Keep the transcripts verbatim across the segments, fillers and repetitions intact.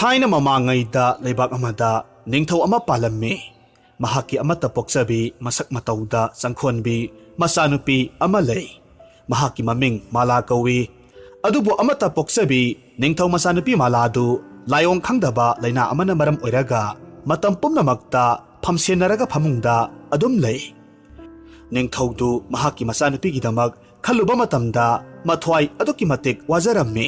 ꯊꯥꯏꯅ ꯃꯃꯥꯡꯉꯩꯗ ꯂꯩꯕꯥꯛ ꯑꯃꯗ ꯅꯤꯡꯊꯧ ꯑꯃ ꯄꯥꯜꯂꯝꯃꯤ꯫ ꯃꯍꯥꯛꯀꯤ ꯑꯃꯠꯇ ꯄꯣꯛꯆꯕꯤ, ꯃꯁꯛ ꯃꯇꯧꯗ ꯆꯪꯈꯣꯟꯕꯤ ꯃꯆꯥꯅꯨꯄꯤ ꯑꯃ ꯂꯩ꯫ ꯃꯍꯥꯛꯀꯤ ꯃꯃꯤꯡ ꯃꯥꯂꯥ ꯀꯧꯏ꯫ ꯑꯗꯨꯕꯨ ꯑꯃꯠꯇ ꯄꯣꯛꯆꯕꯤ ꯅꯤꯡꯊꯧ ꯃꯆꯥꯅꯨꯄꯤ ꯃꯥꯂꯥꯗꯨ ꯂꯥꯏꯑꯣꯡ ꯈꯪꯗꯕ ꯂꯥꯏꯅꯥ ꯑꯃꯅ ꯃꯔꯝ ꯑꯣꯏꯔꯒ ꯃꯇꯝ ꯄꯨꯝꯅꯃꯛꯇ ꯐꯝꯁꯦꯟꯅꯔꯒ ꯐꯃꯨꯡꯗ ꯑꯗꯨꯝ ꯂꯩ꯫ ꯅꯤꯡꯊꯧꯗꯨ ꯃꯍꯥꯛꯀꯤ ꯃꯆꯥꯅꯨꯄꯤꯒꯤꯗꯃꯛ ꯈꯜꯂꯨꯕ ꯃꯇꯝꯗ ꯃꯊ꯭ꯋꯥꯏ ꯑꯗꯨꯛꯀꯤ ꯃꯇꯤꯛ ꯋꯥꯖꯔꯝꯃꯤ꯫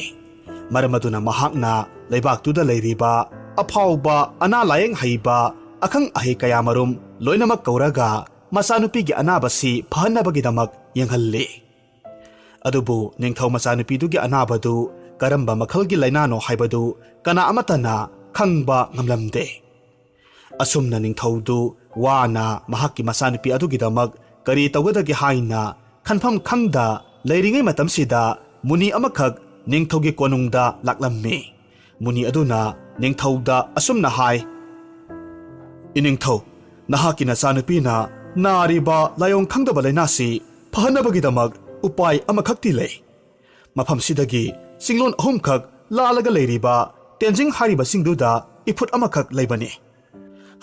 ꯃꯔꯝ ꯑꯗꯨꯅ ꯃꯍꯥꯛꯅ ꯂꯩꯕꯥꯛꯇꯨꯗ ꯂꯩꯔꯤꯕ ꯑꯐꯥꯎꯕ ꯑꯅꯥ ꯂꯥꯌꯦꯡ ꯍꯩꯕ ꯑꯈꯪ ꯑꯍꯩ ꯀꯌꯥꯃꯔꯨꯝ ꯂꯣꯏꯅꯃꯛ ꯀꯧꯔꯒ ꯃꯆꯥꯅꯨꯄꯤꯒꯤ ꯑꯅꯥꯕꯁꯤ ꯐꯍꯟꯅꯕꯒꯤꯗꯃꯛ ꯌꯦꯡꯍꯜꯂꯤ꯫ ꯑꯗꯨꯕꯨ ꯅꯤꯡꯊꯧ ꯃꯆꯥꯅꯨꯄꯤꯗꯨꯒꯤ ꯑꯅꯥꯕꯗꯨ ꯀꯔꯝꯕ ꯃꯈꯜꯒꯤ ꯂꯥꯏꯅꯥꯅꯣ ꯍꯥꯏꯕꯗꯨ ꯀꯅꯥ ꯑꯃꯠꯇꯅ ꯈꯪꯕ ꯉꯝꯂꯝꯗꯦ꯫ ꯑꯁꯨꯝꯅ ꯅꯤꯡꯊꯧꯗꯨ ꯋꯥꯅ ꯃꯍꯥꯛꯀꯤ ꯃꯆꯥꯅꯨꯄꯤ ꯑꯗꯨꯒꯤꯗꯃꯛ ꯀꯔꯤ ꯇꯧꯒꯗꯒꯦ ꯍꯥꯏꯅ ꯈꯟꯐꯝ ꯈꯪꯗ ꯂꯩꯔꯤꯉꯩ ꯃꯇꯝꯁꯤꯗ ꯃꯨꯅꯤ ꯑꯃꯈꯛ ꯅꯤꯡꯊꯧꯒꯤ ꯀꯣꯅꯨꯡꯗ ꯂꯥꯛꯂꯝꯃꯤ꯫ ꯃꯨꯅꯤ ꯑꯗꯨꯅ ꯅꯤꯡꯊꯧꯗ ꯑꯁꯨꯝꯅ ꯍꯥꯏ, "ꯏꯅꯤꯡꯊꯧ, ꯅꯍꯥꯛꯀꯤ ꯅꯆꯥꯅꯨꯄꯤꯅ ꯅꯥꯔꯤꯕ ꯂꯥꯏꯑꯣꯡ ꯈꯪꯗꯕ ꯂꯥꯏꯅꯥꯁꯤ ꯐꯍꯟꯅꯕꯒꯤꯗꯃꯛ ꯎꯄꯥꯏ ꯑꯃꯈꯛꯇꯤ ꯂꯩ꯫ ꯃꯐꯝꯁꯤꯗꯒꯤ ꯆꯤꯡꯂꯣꯟ ꯑꯍꯨꯝꯈꯛ ꯂꯥꯜꯂꯒ ꯂꯩꯔꯤꯕ ꯇꯦꯟꯖꯤꯡ ꯍꯥꯏꯔꯤꯕ ꯆꯤꯡꯗꯨꯗ ꯏꯐꯨꯠ ꯑꯃꯈꯛ ꯂꯩꯕꯅꯤ꯫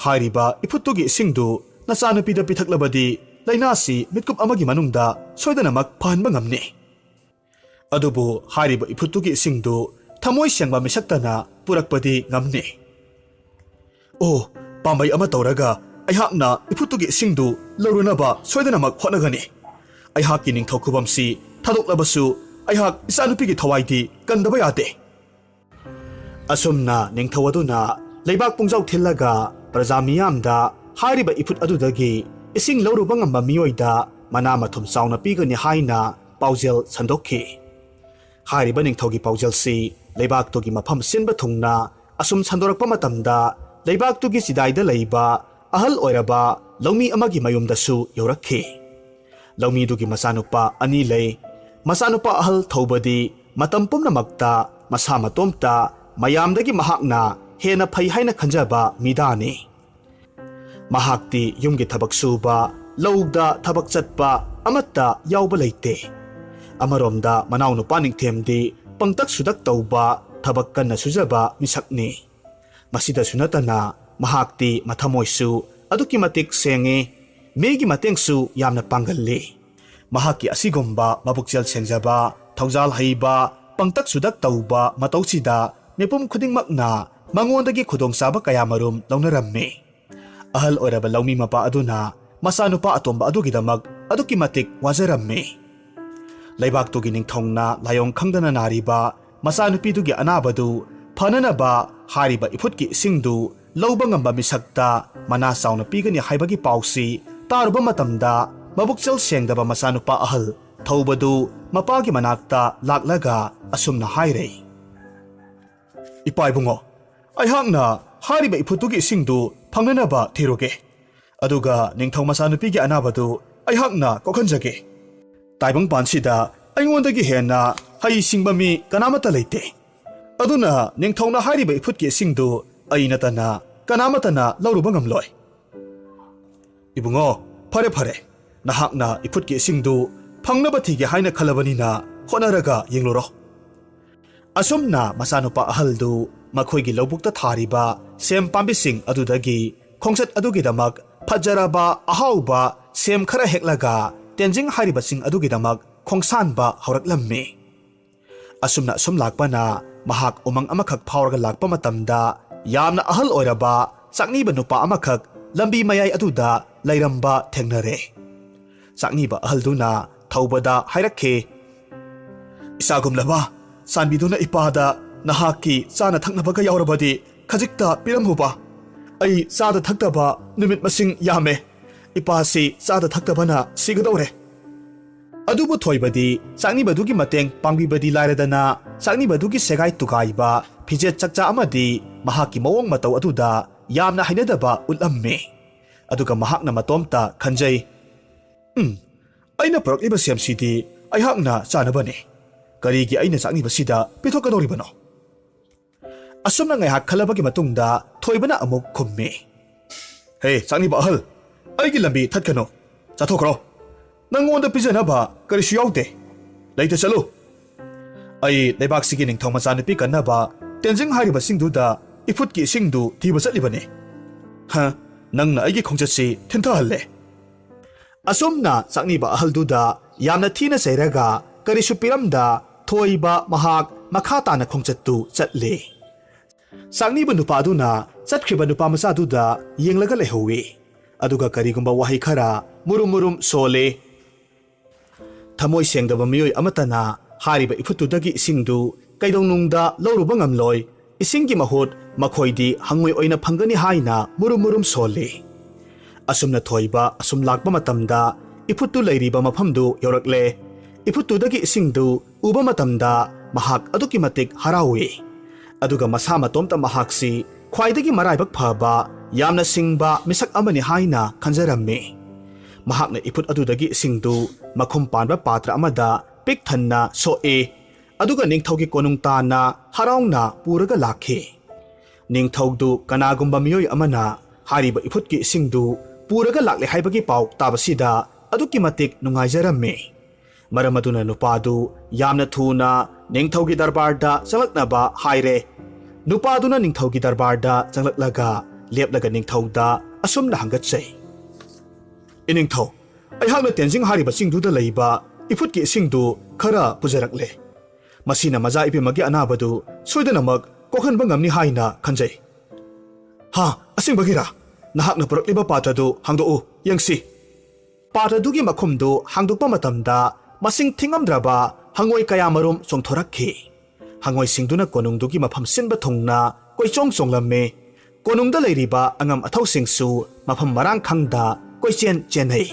ꯍꯥꯏꯔꯤꯕ ꯏꯐꯨꯠꯇꯨꯒꯤ ꯏꯁꯤꯡꯗꯨ ꯅꯆꯥꯅꯨꯄꯤꯗ ꯄꯤꯊꯛꯂꯕꯗꯤ ꯂꯥꯏꯅꯥꯁꯤ ꯃꯤꯠꯀꯨꯞ ꯑꯃꯒꯤ ꯃꯅꯨꯡꯗ ꯁꯣꯏꯗꯅꯃꯛ ꯐꯍꯟꯕ ꯉꯝꯅꯤ꯫ ꯑꯗꯨꯕꯨ ꯍꯥꯏꯔꯤꯕ ꯏꯐꯨꯠꯇꯨꯒꯤ ꯏꯁꯤꯡꯗꯨ ꯊꯃꯣꯏ ꯁꯦꯡꯕ ꯃꯤꯁꯛꯇꯅ ꯄꯨꯔꯛꯄꯗꯤ ꯉꯝꯅꯤ꯫" "ꯑꯣ, ꯄꯥꯝꯕꯩ ꯑꯃ ꯇꯧꯔꯒ ꯑꯩꯍꯥꯛꯅ ꯏꯐꯨꯠꯇꯨꯒꯤ ꯏꯁꯤꯡꯗꯨ ꯂꯧꯔꯨꯅꯕ ꯁꯣꯏꯗꯅꯃꯛ ꯍꯣꯠꯅꯒꯅꯤ꯫ ꯑꯩꯍꯥꯛꯀꯤ ꯅꯤꯡꯊꯧ ꯈꯨꯕꯝꯁꯤ ꯊꯥꯗꯣꯛꯂꯕꯁꯨ ꯑꯩꯍꯥꯛ ꯏꯆꯥꯅꯨꯄꯤꯒꯤ ꯊꯋꯥꯏꯗꯤ ꯀꯟꯗꯕ ꯌꯥꯗꯦ꯫" ꯑꯁꯨꯝꯅ ꯅꯤꯡꯊꯧ ꯑꯗꯨꯅ ꯂꯩꯕꯥꯛ ꯄꯨꯡꯖꯥꯎ ꯊꯤꯜꯂꯒ ꯄ꯭ꯔꯖꯥ ꯃꯤꯌꯥꯝꯗ ꯍꯥꯏꯔꯤꯕ ꯏꯐꯨꯠ ꯑꯗꯨꯗꯒꯤ ꯏꯁꯤꯡ ꯂꯧꯔꯨꯕ ꯉꯝꯕ ꯃꯤꯑꯣꯏꯗ ꯃꯅꯥ ꯃꯊꯨꯝ ꯆꯥꯎꯅ ꯄꯤꯒꯅꯤ ꯍꯥꯏꯅ ꯄꯥꯎꯖꯦꯜ ꯁꯟꯗꯣꯛꯈꯤ꯫ ꯍꯥꯏꯔꯤꯕ ꯅꯤꯡꯊꯧꯒꯤ ꯄꯥꯎꯖꯦꯜꯁꯤ ꯂꯩꯕꯥꯛꯇꯨꯒꯤ ꯃꯐꯝ ꯁꯤꯟꯕ ꯊꯨꯡꯅ ꯑꯁꯨꯝ ꯁꯟꯗꯣꯔꯛꯄ ꯃꯇꯝꯗ, ꯂꯩꯕꯥꯛꯇꯨꯒꯤ ꯆꯤꯗꯥꯏꯗ ꯂꯩꯕ ꯑꯍꯜ ꯑꯣꯏꯔꯕ ꯂꯧꯃꯤ ꯑꯃꯒꯤ ꯃꯌꯨꯝꯗꯁꯨ ꯌꯧꯔꯛꯈꯤ꯫ ꯂꯧꯃꯤꯗꯨꯒꯤ ꯃꯆꯥꯅꯨꯄꯥ ꯑꯅꯤ ꯂꯩ꯫ ꯃꯆꯥꯅꯨꯄꯥ ꯑꯍꯜ ꯊꯧꯕꯗꯤ ꯃꯇꯝ ꯄꯨꯝꯅꯃꯛꯇ ꯃꯁꯥ ꯃꯇꯣꯝꯇ ꯃꯌꯥꯝꯗꯒꯤ ꯃꯍꯥꯛꯅ ꯍꯦꯟꯅ ꯐꯩ ꯍꯥꯏꯅ ꯈꯟꯖꯕ ꯃꯤꯗꯥꯅꯤ꯫ ꯃꯍꯥꯛꯇꯤ ꯌꯨꯝꯒꯤ ꯊꯕꯛ ꯁꯨꯕ, ꯂꯧꯗ ꯊꯕꯛ ꯆꯠꯄ ꯑꯃꯠꯇ ꯌꯥꯎꯕ ꯂꯩꯇꯦ꯫ ꯑꯃꯔꯣꯝꯗ ꯃꯅꯥꯎꯅꯨꯄꯥ ꯅꯤꯡꯊꯦꯝꯗꯤ ꯄꯪꯇꯛ ꯁꯨꯗꯛ ꯇꯧꯕ, ꯊꯕꯛ ꯀꯟꯅ ꯁꯨꯖꯕ ꯃꯤꯁꯛꯅꯤ꯫ ꯃꯁꯤꯗꯁꯨ ꯅꯠꯇꯅ ꯃꯍꯥꯛꯇꯤ ꯃꯊꯃꯣꯏꯁꯨ ꯑꯗꯨꯛꯀꯤ ꯃꯇꯤꯛ ꯁꯦꯡꯉꯤ, ꯃꯤꯒꯤ ꯃꯇꯦꯡꯁꯨ ꯌꯥꯝꯅ ꯄꯥꯡꯒꯜꯂꯤ꯫ ꯃꯍꯥꯛꯀꯤ ꯑꯁꯤꯒꯨꯝꯕ ꯃꯕꯨꯛꯆꯦꯜ ꯁꯦꯡꯖꯕ, ꯊꯧꯖꯥꯜ ꯍꯩꯕ, ꯄꯪꯇꯛ ꯁꯨꯗꯛ ꯇꯧꯕ ꯃꯇꯧꯁꯤꯗ ꯃꯤꯄꯨꯝ ꯈꯨꯗꯤꯡꯃꯛꯅ ꯃꯉꯣꯟꯗꯒꯤ ꯈꯨꯗꯣꯡꯆꯥꯕ ꯀꯌꯥꯃꯔꯨꯝ ꯂꯧꯅꯔꯝꯃꯤ꯫ ꯑꯍꯜ ꯑꯣꯏꯔꯕ ꯂꯧꯃꯤ ꯃꯄꯥ ꯑꯗꯨꯅ ꯃꯆꯥꯅꯨꯄꯥ ꯑꯇꯣꯝꯕ ꯑꯗꯨꯒꯤꯗꯃꯛ ꯑꯗꯨꯛꯀꯤ ꯃꯇꯤꯛ ꯋꯥꯖꯔꯝꯃꯤ꯫ ꯂꯩꯕꯥꯛꯇꯨꯒꯤ ꯅꯤꯡꯊꯧꯅ ꯂꯥꯏꯑꯣꯡ ꯈꯪꯗꯅ ꯅꯥꯔꯤꯕ ꯃꯆꯥꯅꯨꯄꯤꯗꯨꯒꯤ ꯑꯅꯥꯕꯗꯨ ꯐꯅꯅꯕ ꯍꯥꯏꯔꯤꯕ ꯏꯐꯨꯠꯀꯤ ꯏꯁꯤꯡꯗꯨ ꯂꯧꯕ ꯉꯝꯕ ꯃꯤꯁꯛꯇ ꯃꯅꯥ ꯆꯥꯎꯅ ꯄꯤꯒꯅꯤ ꯍꯥꯏꯕꯒꯤ ꯄꯥꯎꯁꯤ ꯇꯥꯔꯨꯕ ꯃꯇꯝꯗ, ꯃꯕꯨꯛꯆꯦꯜ ꯁꯦꯡꯗꯕ ꯃꯆꯥꯅꯨꯄꯥ ꯑꯍꯜ ꯊꯧꯕꯗꯨ ꯃꯄꯥꯒꯤ ꯃꯅꯥꯛꯇ ꯂꯥꯛꯂꯒ ꯑꯁꯨꯝꯅ ꯍꯥꯏꯔꯦ, "ꯏꯄꯥ ꯏꯕꯨꯡꯉꯣ, ꯑꯩꯍꯥꯛꯅ ꯍꯥꯏꯔꯤꯕ ꯏꯐꯨꯠꯇꯨꯒꯤ ꯏꯁꯤꯡꯗꯨ ꯐꯪꯅꯅꯕ ꯊꯤꯔꯨꯒꯦ꯫ ꯑꯗꯨꯒ ꯅꯤꯡꯊꯧ ꯃꯆꯥꯅꯨꯄꯤꯒꯤ ꯑꯅꯥꯕꯗꯨ ꯑꯩꯍꯥꯛꯅ ꯀꯣꯛꯍꯟꯖꯒꯦ꯫ ꯇꯥꯏꯕꯪꯄꯥꯟꯁꯤꯗ ꯑꯩꯉꯣꯟꯗꯒꯤ ꯍꯦꯟꯅ ꯍꯩ ꯁꯤꯡꯕ ꯃꯤ ꯀꯅꯥꯃꯠꯇ ꯂꯩꯇꯦ꯫ ꯑꯗꯨꯅ ꯅꯤꯡꯊꯧꯅ ꯍꯥꯏꯔꯤꯕ ꯏꯐꯨꯠꯀꯤ ꯏꯁꯤꯡꯗꯨ ꯑꯩ ꯅꯠꯇꯅ ꯀꯅꯥꯃꯠꯇꯅ ꯂꯧꯔꯨꯕ ꯉꯝꯂꯣꯏ꯫" "ꯏꯕꯨꯡꯉꯣ, ꯐꯔꯦ ꯐꯔꯦ, ꯅꯍꯥꯛꯅ ꯏꯐꯨꯠꯀꯤ ꯏꯁꯤꯡꯗꯨ ꯐꯪꯅꯕ ꯊꯤꯒꯦ ꯍꯥꯏꯅ ꯈꯜꯂꯕꯅꯤꯅ ꯍꯣꯠꯅꯔꯒ ꯌꯦꯡꯂꯨꯔꯣ꯫" ꯑꯁꯨꯝꯅ ꯃꯆꯥꯅꯨꯄꯥ ꯑꯍꯜꯗꯨ ꯃꯈꯣꯏꯒꯤ ꯂꯧꯕꯨꯛꯇ ꯊꯥꯔꯤꯕ ꯁꯦꯝ ꯄꯥꯝꯕꯤꯁꯤꯡ ꯑꯗꯨꯗꯒꯤ ꯈꯣꯡꯆꯠ ꯑꯗꯨꯒꯤꯗꯃꯛ ꯐꯖꯔꯕ ꯑꯍꯥꯎꯕ ꯁꯦꯝ ꯈꯔ ꯍꯦꯛꯂꯒ ꯇꯦꯟꯖꯤꯡ ꯍꯥꯏꯔꯤꯕꯁꯤꯡ ꯑꯗꯨꯒꯤꯗꯃꯛ ꯈꯣꯡꯁꯥꯟꯕ ꯍꯧꯔꯛꯂꯝꯃꯤ꯫ ꯑꯁꯨꯝꯅ ꯑꯁꯨꯝ ꯂꯥꯛꯄꯅ ꯃꯍꯥꯛ ꯎꯃꯪ ꯑꯃꯈꯛ ꯐꯥꯎꯔꯒ ꯂꯥꯛꯄ ꯃꯇꯝꯗ, ꯌꯥꯝꯅ ꯑꯍꯜ ꯑꯣꯏꯔꯕ ꯆꯥꯛꯅꯤꯕ ꯅꯨꯄꯥ ꯑꯃꯈꯛ ꯂꯝꯕꯤ ꯃꯌꯥꯏ ꯑꯗꯨꯗ ꯂꯩꯔꯝꯕ ꯊꯦꯡꯅꯔꯦ꯫ ꯆꯥꯛꯅꯤꯕ ꯑꯍꯜꯗꯨꯅ ꯊꯧꯕꯗ ꯍꯥꯏꯔꯛꯈꯤ, "ꯏꯆꯥꯒꯨꯝꯂꯕ, ꯆꯥꯟꯕꯤꯗꯨꯅ ꯏꯄꯥꯗ ꯅꯍꯥꯛꯀꯤ ꯆꯥꯅ ꯊꯛꯅꯕꯒ ꯌꯥꯎꯔꯕꯗꯤ ꯈꯖꯤꯛꯇ ꯄꯤꯔꯝꯃꯨꯕ꯫ ꯑꯩ ꯆꯥꯗ ꯊꯛꯇꯕ ꯅꯨꯃꯤꯠ ꯃꯁꯤꯡ ꯌꯥꯝꯃꯦ꯫ ꯏꯄꯥꯁꯤ ꯆꯥꯗ ꯊꯛꯇꯕꯅ ꯁꯤꯒꯗꯧꯔꯦ꯫" ꯑꯗꯨꯕꯨ ꯊꯣꯏꯕꯗꯤ ꯆꯥꯛꯅꯤꯕꯗꯨꯒꯤ ꯃꯇꯦꯡ ꯄꯥꯡꯕꯤꯕꯗꯤ ꯂꯥꯏꯔꯗꯅ, ꯆꯥꯛꯅꯤꯕꯗꯨꯒꯤ ꯁꯦꯒꯥꯏ ꯇꯨꯒꯥꯏꯕ ꯐꯤꯖꯦꯠ ꯆꯛꯆꯥ ꯑꯃꯗꯤ ꯃꯍꯥꯛꯀꯤ ꯃꯑꯣꯡ ꯃꯇꯧ ꯑꯗꯨꯗ ꯌꯥꯝꯅ ꯍꯩꯅꯗꯕ ꯎꯠꯂꯝꯃꯤ꯫ ꯑꯗꯨꯒ ꯃꯍꯥꯛꯅ ꯃꯇꯣꯝꯇ ꯈꯟꯖꯩ, "ꯎꯝ, ꯑꯩꯅ ꯄꯨꯔꯛꯂꯤꯕ ꯁꯦꯝꯁꯤꯗꯤ ꯑꯩꯍꯥꯛꯅ ꯆꯥꯅꯕꯅꯤ꯫ ꯀꯔꯤꯒꯤ ꯑꯩꯅ ꯆꯥꯛꯅꯤꯕꯁꯤꯗ ꯄꯤꯊꯣꯛꯀꯗꯧꯔꯤꯕꯅꯣ?" ꯑꯁꯨꯝꯅ ꯉꯥꯏꯍꯥꯛ ꯈꯜꯂꯕꯒꯤ ꯃꯇꯨꯡꯗ ꯊꯣꯏꯕꯅ ꯑꯃꯨꯛ ꯈꯨꯝꯃꯤ, "ꯍꯦ ꯆꯥꯛꯅꯤꯕ ꯑꯍꯜ, ꯑꯩꯒꯤ ꯂꯝꯕꯤ ꯊꯠꯀꯅꯨ꯫ ꯆꯠꯊꯣꯛꯈ꯭ꯔꯣ꯫ ꯅꯪꯉꯣꯟꯗ ꯄꯤꯖꯅꯕ ꯀꯔꯤꯁꯨ ꯌꯥꯎꯗꯦ꯫ ꯂꯩꯇ ꯆꯠꯂꯨ꯫" ꯑꯩ ꯂꯩꯕꯥꯛꯁꯤꯒꯤ ꯅꯤꯡꯊꯧ ꯃꯆꯥꯅꯨꯄꯤ ꯀꯟꯅꯕ ꯇꯦꯟꯖꯤꯡ ꯍꯥꯏꯔꯤꯕꯁꯤꯡꯗꯨꯗ ꯏꯐꯨꯠꯀꯤ ꯏꯁꯤꯡꯗꯨ ꯊꯤꯕ ꯆꯠꯂꯤꯕꯅꯤ꯫ ꯍ, ꯅꯪꯅ ꯑꯩꯒꯤ ꯈꯣꯡꯆꯠꯁꯤ ꯊꯤꯟꯊꯍꯜꯂꯦ꯫ ꯑꯁꯨꯝꯅ ꯆꯥꯛꯅꯤꯕ ꯑꯍꯜꯗꯨꯗ ꯌꯥꯝꯅ ꯊꯤꯅ ꯆꯩꯔꯒ ꯀꯔꯤꯁꯨ ꯄꯤꯔꯝꯗ ꯊꯣꯏꯕ ꯃꯍꯥꯛ ꯃꯈꯥ ꯇꯥꯅ ꯈꯣꯡꯆꯠꯇꯨ ꯆꯠꯂꯦ꯫ ꯆꯥꯛꯅꯤꯕ ꯅꯨꯄꯥꯗꯨꯅ ꯆꯠꯈ꯭ꯔꯤꯕ ꯅꯨꯄꯥ ꯃꯆꯥꯗꯨꯗ ꯌꯦꯡꯂꯒ ꯂꯩꯍꯧꯏ꯫ ꯑꯗꯨꯒ ꯀꯔꯤꯒꯨꯝꯕ ꯋꯥꯍꯩ ꯈꯔ ꯃꯨꯔꯨꯝ ꯃꯨꯔꯨꯝ ꯁꯣꯜꯂꯦ꯫ ꯊꯃꯣꯏ ꯁꯦꯡꯗꯕ ꯃꯤꯑꯣꯏ ꯑꯃꯠꯇꯅ ꯍꯥꯏꯔꯤꯕ ꯏꯐꯨꯠꯇꯨꯗꯒꯤ ꯏꯁꯤꯡꯗꯨ ꯀꯩꯗꯧꯅꯨꯡꯗ ꯂꯧꯔꯨꯕ ꯉꯝꯂꯣꯏ꯫ ꯏꯁꯤꯡꯒꯤ ꯃꯍꯨꯠ ꯃꯈꯣꯏꯗꯤ ꯍꯪꯉꯣꯏ ꯑꯣꯏꯅ ꯐꯪꯒꯅꯤ ꯍꯥꯏꯅ ꯃꯨꯔꯨꯝ ꯃꯨꯔꯨꯝ ꯁꯣꯜꯂꯤ꯫ ꯑꯁꯨꯝꯅ ꯊꯣꯏꯕ ꯑꯁꯨꯝ ꯂꯥꯛꯄ ꯃꯇꯝꯗ ꯏꯐꯨꯠꯇꯨ ꯂꯩꯔꯤꯕ ꯃꯐꯝꯗꯨ ꯌꯧꯔꯛꯂꯦ꯫ ꯏꯐꯨꯠꯇꯨꯗꯒꯤ ꯏꯁꯤꯡꯗꯨ ꯎꯕ ꯃꯇꯝꯗ ꯃꯍꯥꯛ ꯑꯗꯨꯛꯀꯤ ꯃꯇꯤꯛ ꯍꯔꯥꯎꯏ꯫ ꯑꯗꯨꯒ ꯃꯁꯥ ꯃꯇꯣꯝꯇ ꯃꯍꯥꯛꯁꯤ ꯈ꯭ꯋꯥꯏꯗꯒꯤ ꯃꯔꯥꯏꯕꯛ ꯐꯕ, ꯌꯥꯝꯅ ꯁꯤꯡꯕ ꯃꯤꯁꯛ ꯑꯃꯅꯤ ꯍꯥꯏꯅ ꯈꯟꯖꯔꯝꯃꯤ꯫ ꯃꯍꯥꯛꯅ ꯏꯐꯨꯠ ꯑꯗꯨꯗꯒꯤ ꯏꯁꯤꯡꯗꯨ ꯃꯈꯨꯝ ꯄꯥꯟꯕ ꯄꯥꯇ꯭ꯔ ꯑꯃꯗ ꯄꯤꯛ ꯊꯟꯅ ꯁꯣꯛꯏ꯫ ꯑꯗꯨꯒ ꯅꯤꯡꯊꯧꯒꯤ ꯀꯣꯅꯨꯡ ꯇꯥꯟꯅ ꯍꯔꯥꯎꯅ ꯄꯨꯔꯒ ꯂꯥꯛꯈꯤ꯫ ꯅꯤꯡꯊꯧꯗꯨ ꯀꯅꯥꯒꯨꯝꯕ ꯃꯤꯑꯣꯏ ꯑꯃꯅ ꯍꯥꯏꯔꯤꯕ ꯏꯐꯨꯠꯀꯤ ꯏꯁꯤꯡꯗꯨ ꯄꯨꯔꯒ ꯂꯥꯛꯂꯦ ꯍꯥꯏꯕꯒꯤ ꯄꯥꯎ ꯇꯥꯕꯁꯤꯗ ꯑꯗꯨꯛꯀꯤ ꯃꯇꯤꯛ ꯅꯨꯡꯉꯥꯏꯖꯔꯝꯃꯤ꯫ ꯃꯔꯝ ꯑꯗꯨꯅ ꯅꯨꯄꯥꯗꯨ ꯌꯥꯝꯅ ꯊꯨꯅ ꯅꯤꯡꯊꯧꯒꯤ ꯗꯔꯕꯥꯔꯗ ꯆꯪꯂꯛꯅꯕ ꯍꯥꯏꯔꯦ꯫ ꯅꯨꯄꯥꯗꯨꯅ ꯅꯤꯡꯊꯧꯒꯤ ꯗꯔꯕꯥꯔꯗ ꯆꯪꯂꯛꯂꯒ ꯂꯦꯞꯂꯒ ꯅꯤꯡꯊꯧꯗ ꯑꯁꯨꯝꯅ ꯍꯪꯒꯠꯆꯩ, "ꯏꯅꯤꯡꯊꯧ, ꯑꯩꯍꯥꯛꯅ ꯇꯦꯟꯖꯤꯡ ꯍꯥꯏꯔꯤꯕ ꯆꯤꯡꯗꯨꯗ ꯂꯩꯕ ꯏꯐꯨꯠꯀꯤ ꯏꯁꯤꯡꯗꯨ ꯈꯔ ꯄꯨꯖꯔꯛꯂꯦ꯫ ꯃꯁꯤꯅ ꯃꯖꯥ ꯏꯕꯦꯝꯃꯒꯤ ꯑꯅꯥꯕꯗꯨ ꯁꯣꯏꯗꯅꯃꯛ ꯀꯣꯛꯍꯟꯕ ꯉꯝꯅꯤ ꯍꯥꯏꯅ ꯈꯟꯖꯩ꯫" "ꯍꯥ, ꯑꯁꯦꯡꯕꯒꯤꯔꯥ? ꯅꯍꯥꯛꯅ ꯄꯨꯔꯛꯂꯤꯕ ꯄꯥꯇ꯭ꯔꯗꯨ ꯍꯥꯡꯗꯣꯛꯎ, ꯌꯦꯡꯁꯤ꯫" ꯄꯥꯇ꯭ꯔꯗꯨꯒꯤ ꯃꯈꯨꯝꯗꯨ ꯍꯥꯡꯗꯣꯛꯄ ꯃꯇꯝꯗ ꯃꯁꯤꯡ ꯊꯤꯉꯝꯗ꯭ꯔꯕ ꯍꯪꯉꯣꯏ ꯀꯌꯥꯃꯔꯨꯝ ꯆꯣꯡꯊꯣꯔꯛꯈꯤ꯫ ꯍꯪꯉꯣꯏꯁꯤꯡꯗꯨꯅ ꯀꯣꯅꯨꯡꯗꯨꯒꯤ ꯃꯐꯝ ꯁꯤꯟꯕ ꯊꯨꯡꯅ ꯀꯣꯏꯆꯣꯡ ꯆꯣꯡꯂꯝꯃꯤ꯫ ꯀꯣꯅꯨꯡꯗ ꯂꯩꯔꯤꯕ ꯑꯉꯝ ꯑꯊꯧꯁꯤꯡꯁꯨ ꯃꯐꯝ ꯃꯔꯥꯡ ꯈꯪꯗ ꯀꯣꯏꯆꯦꯟ ꯆꯦꯟꯅꯩ꯫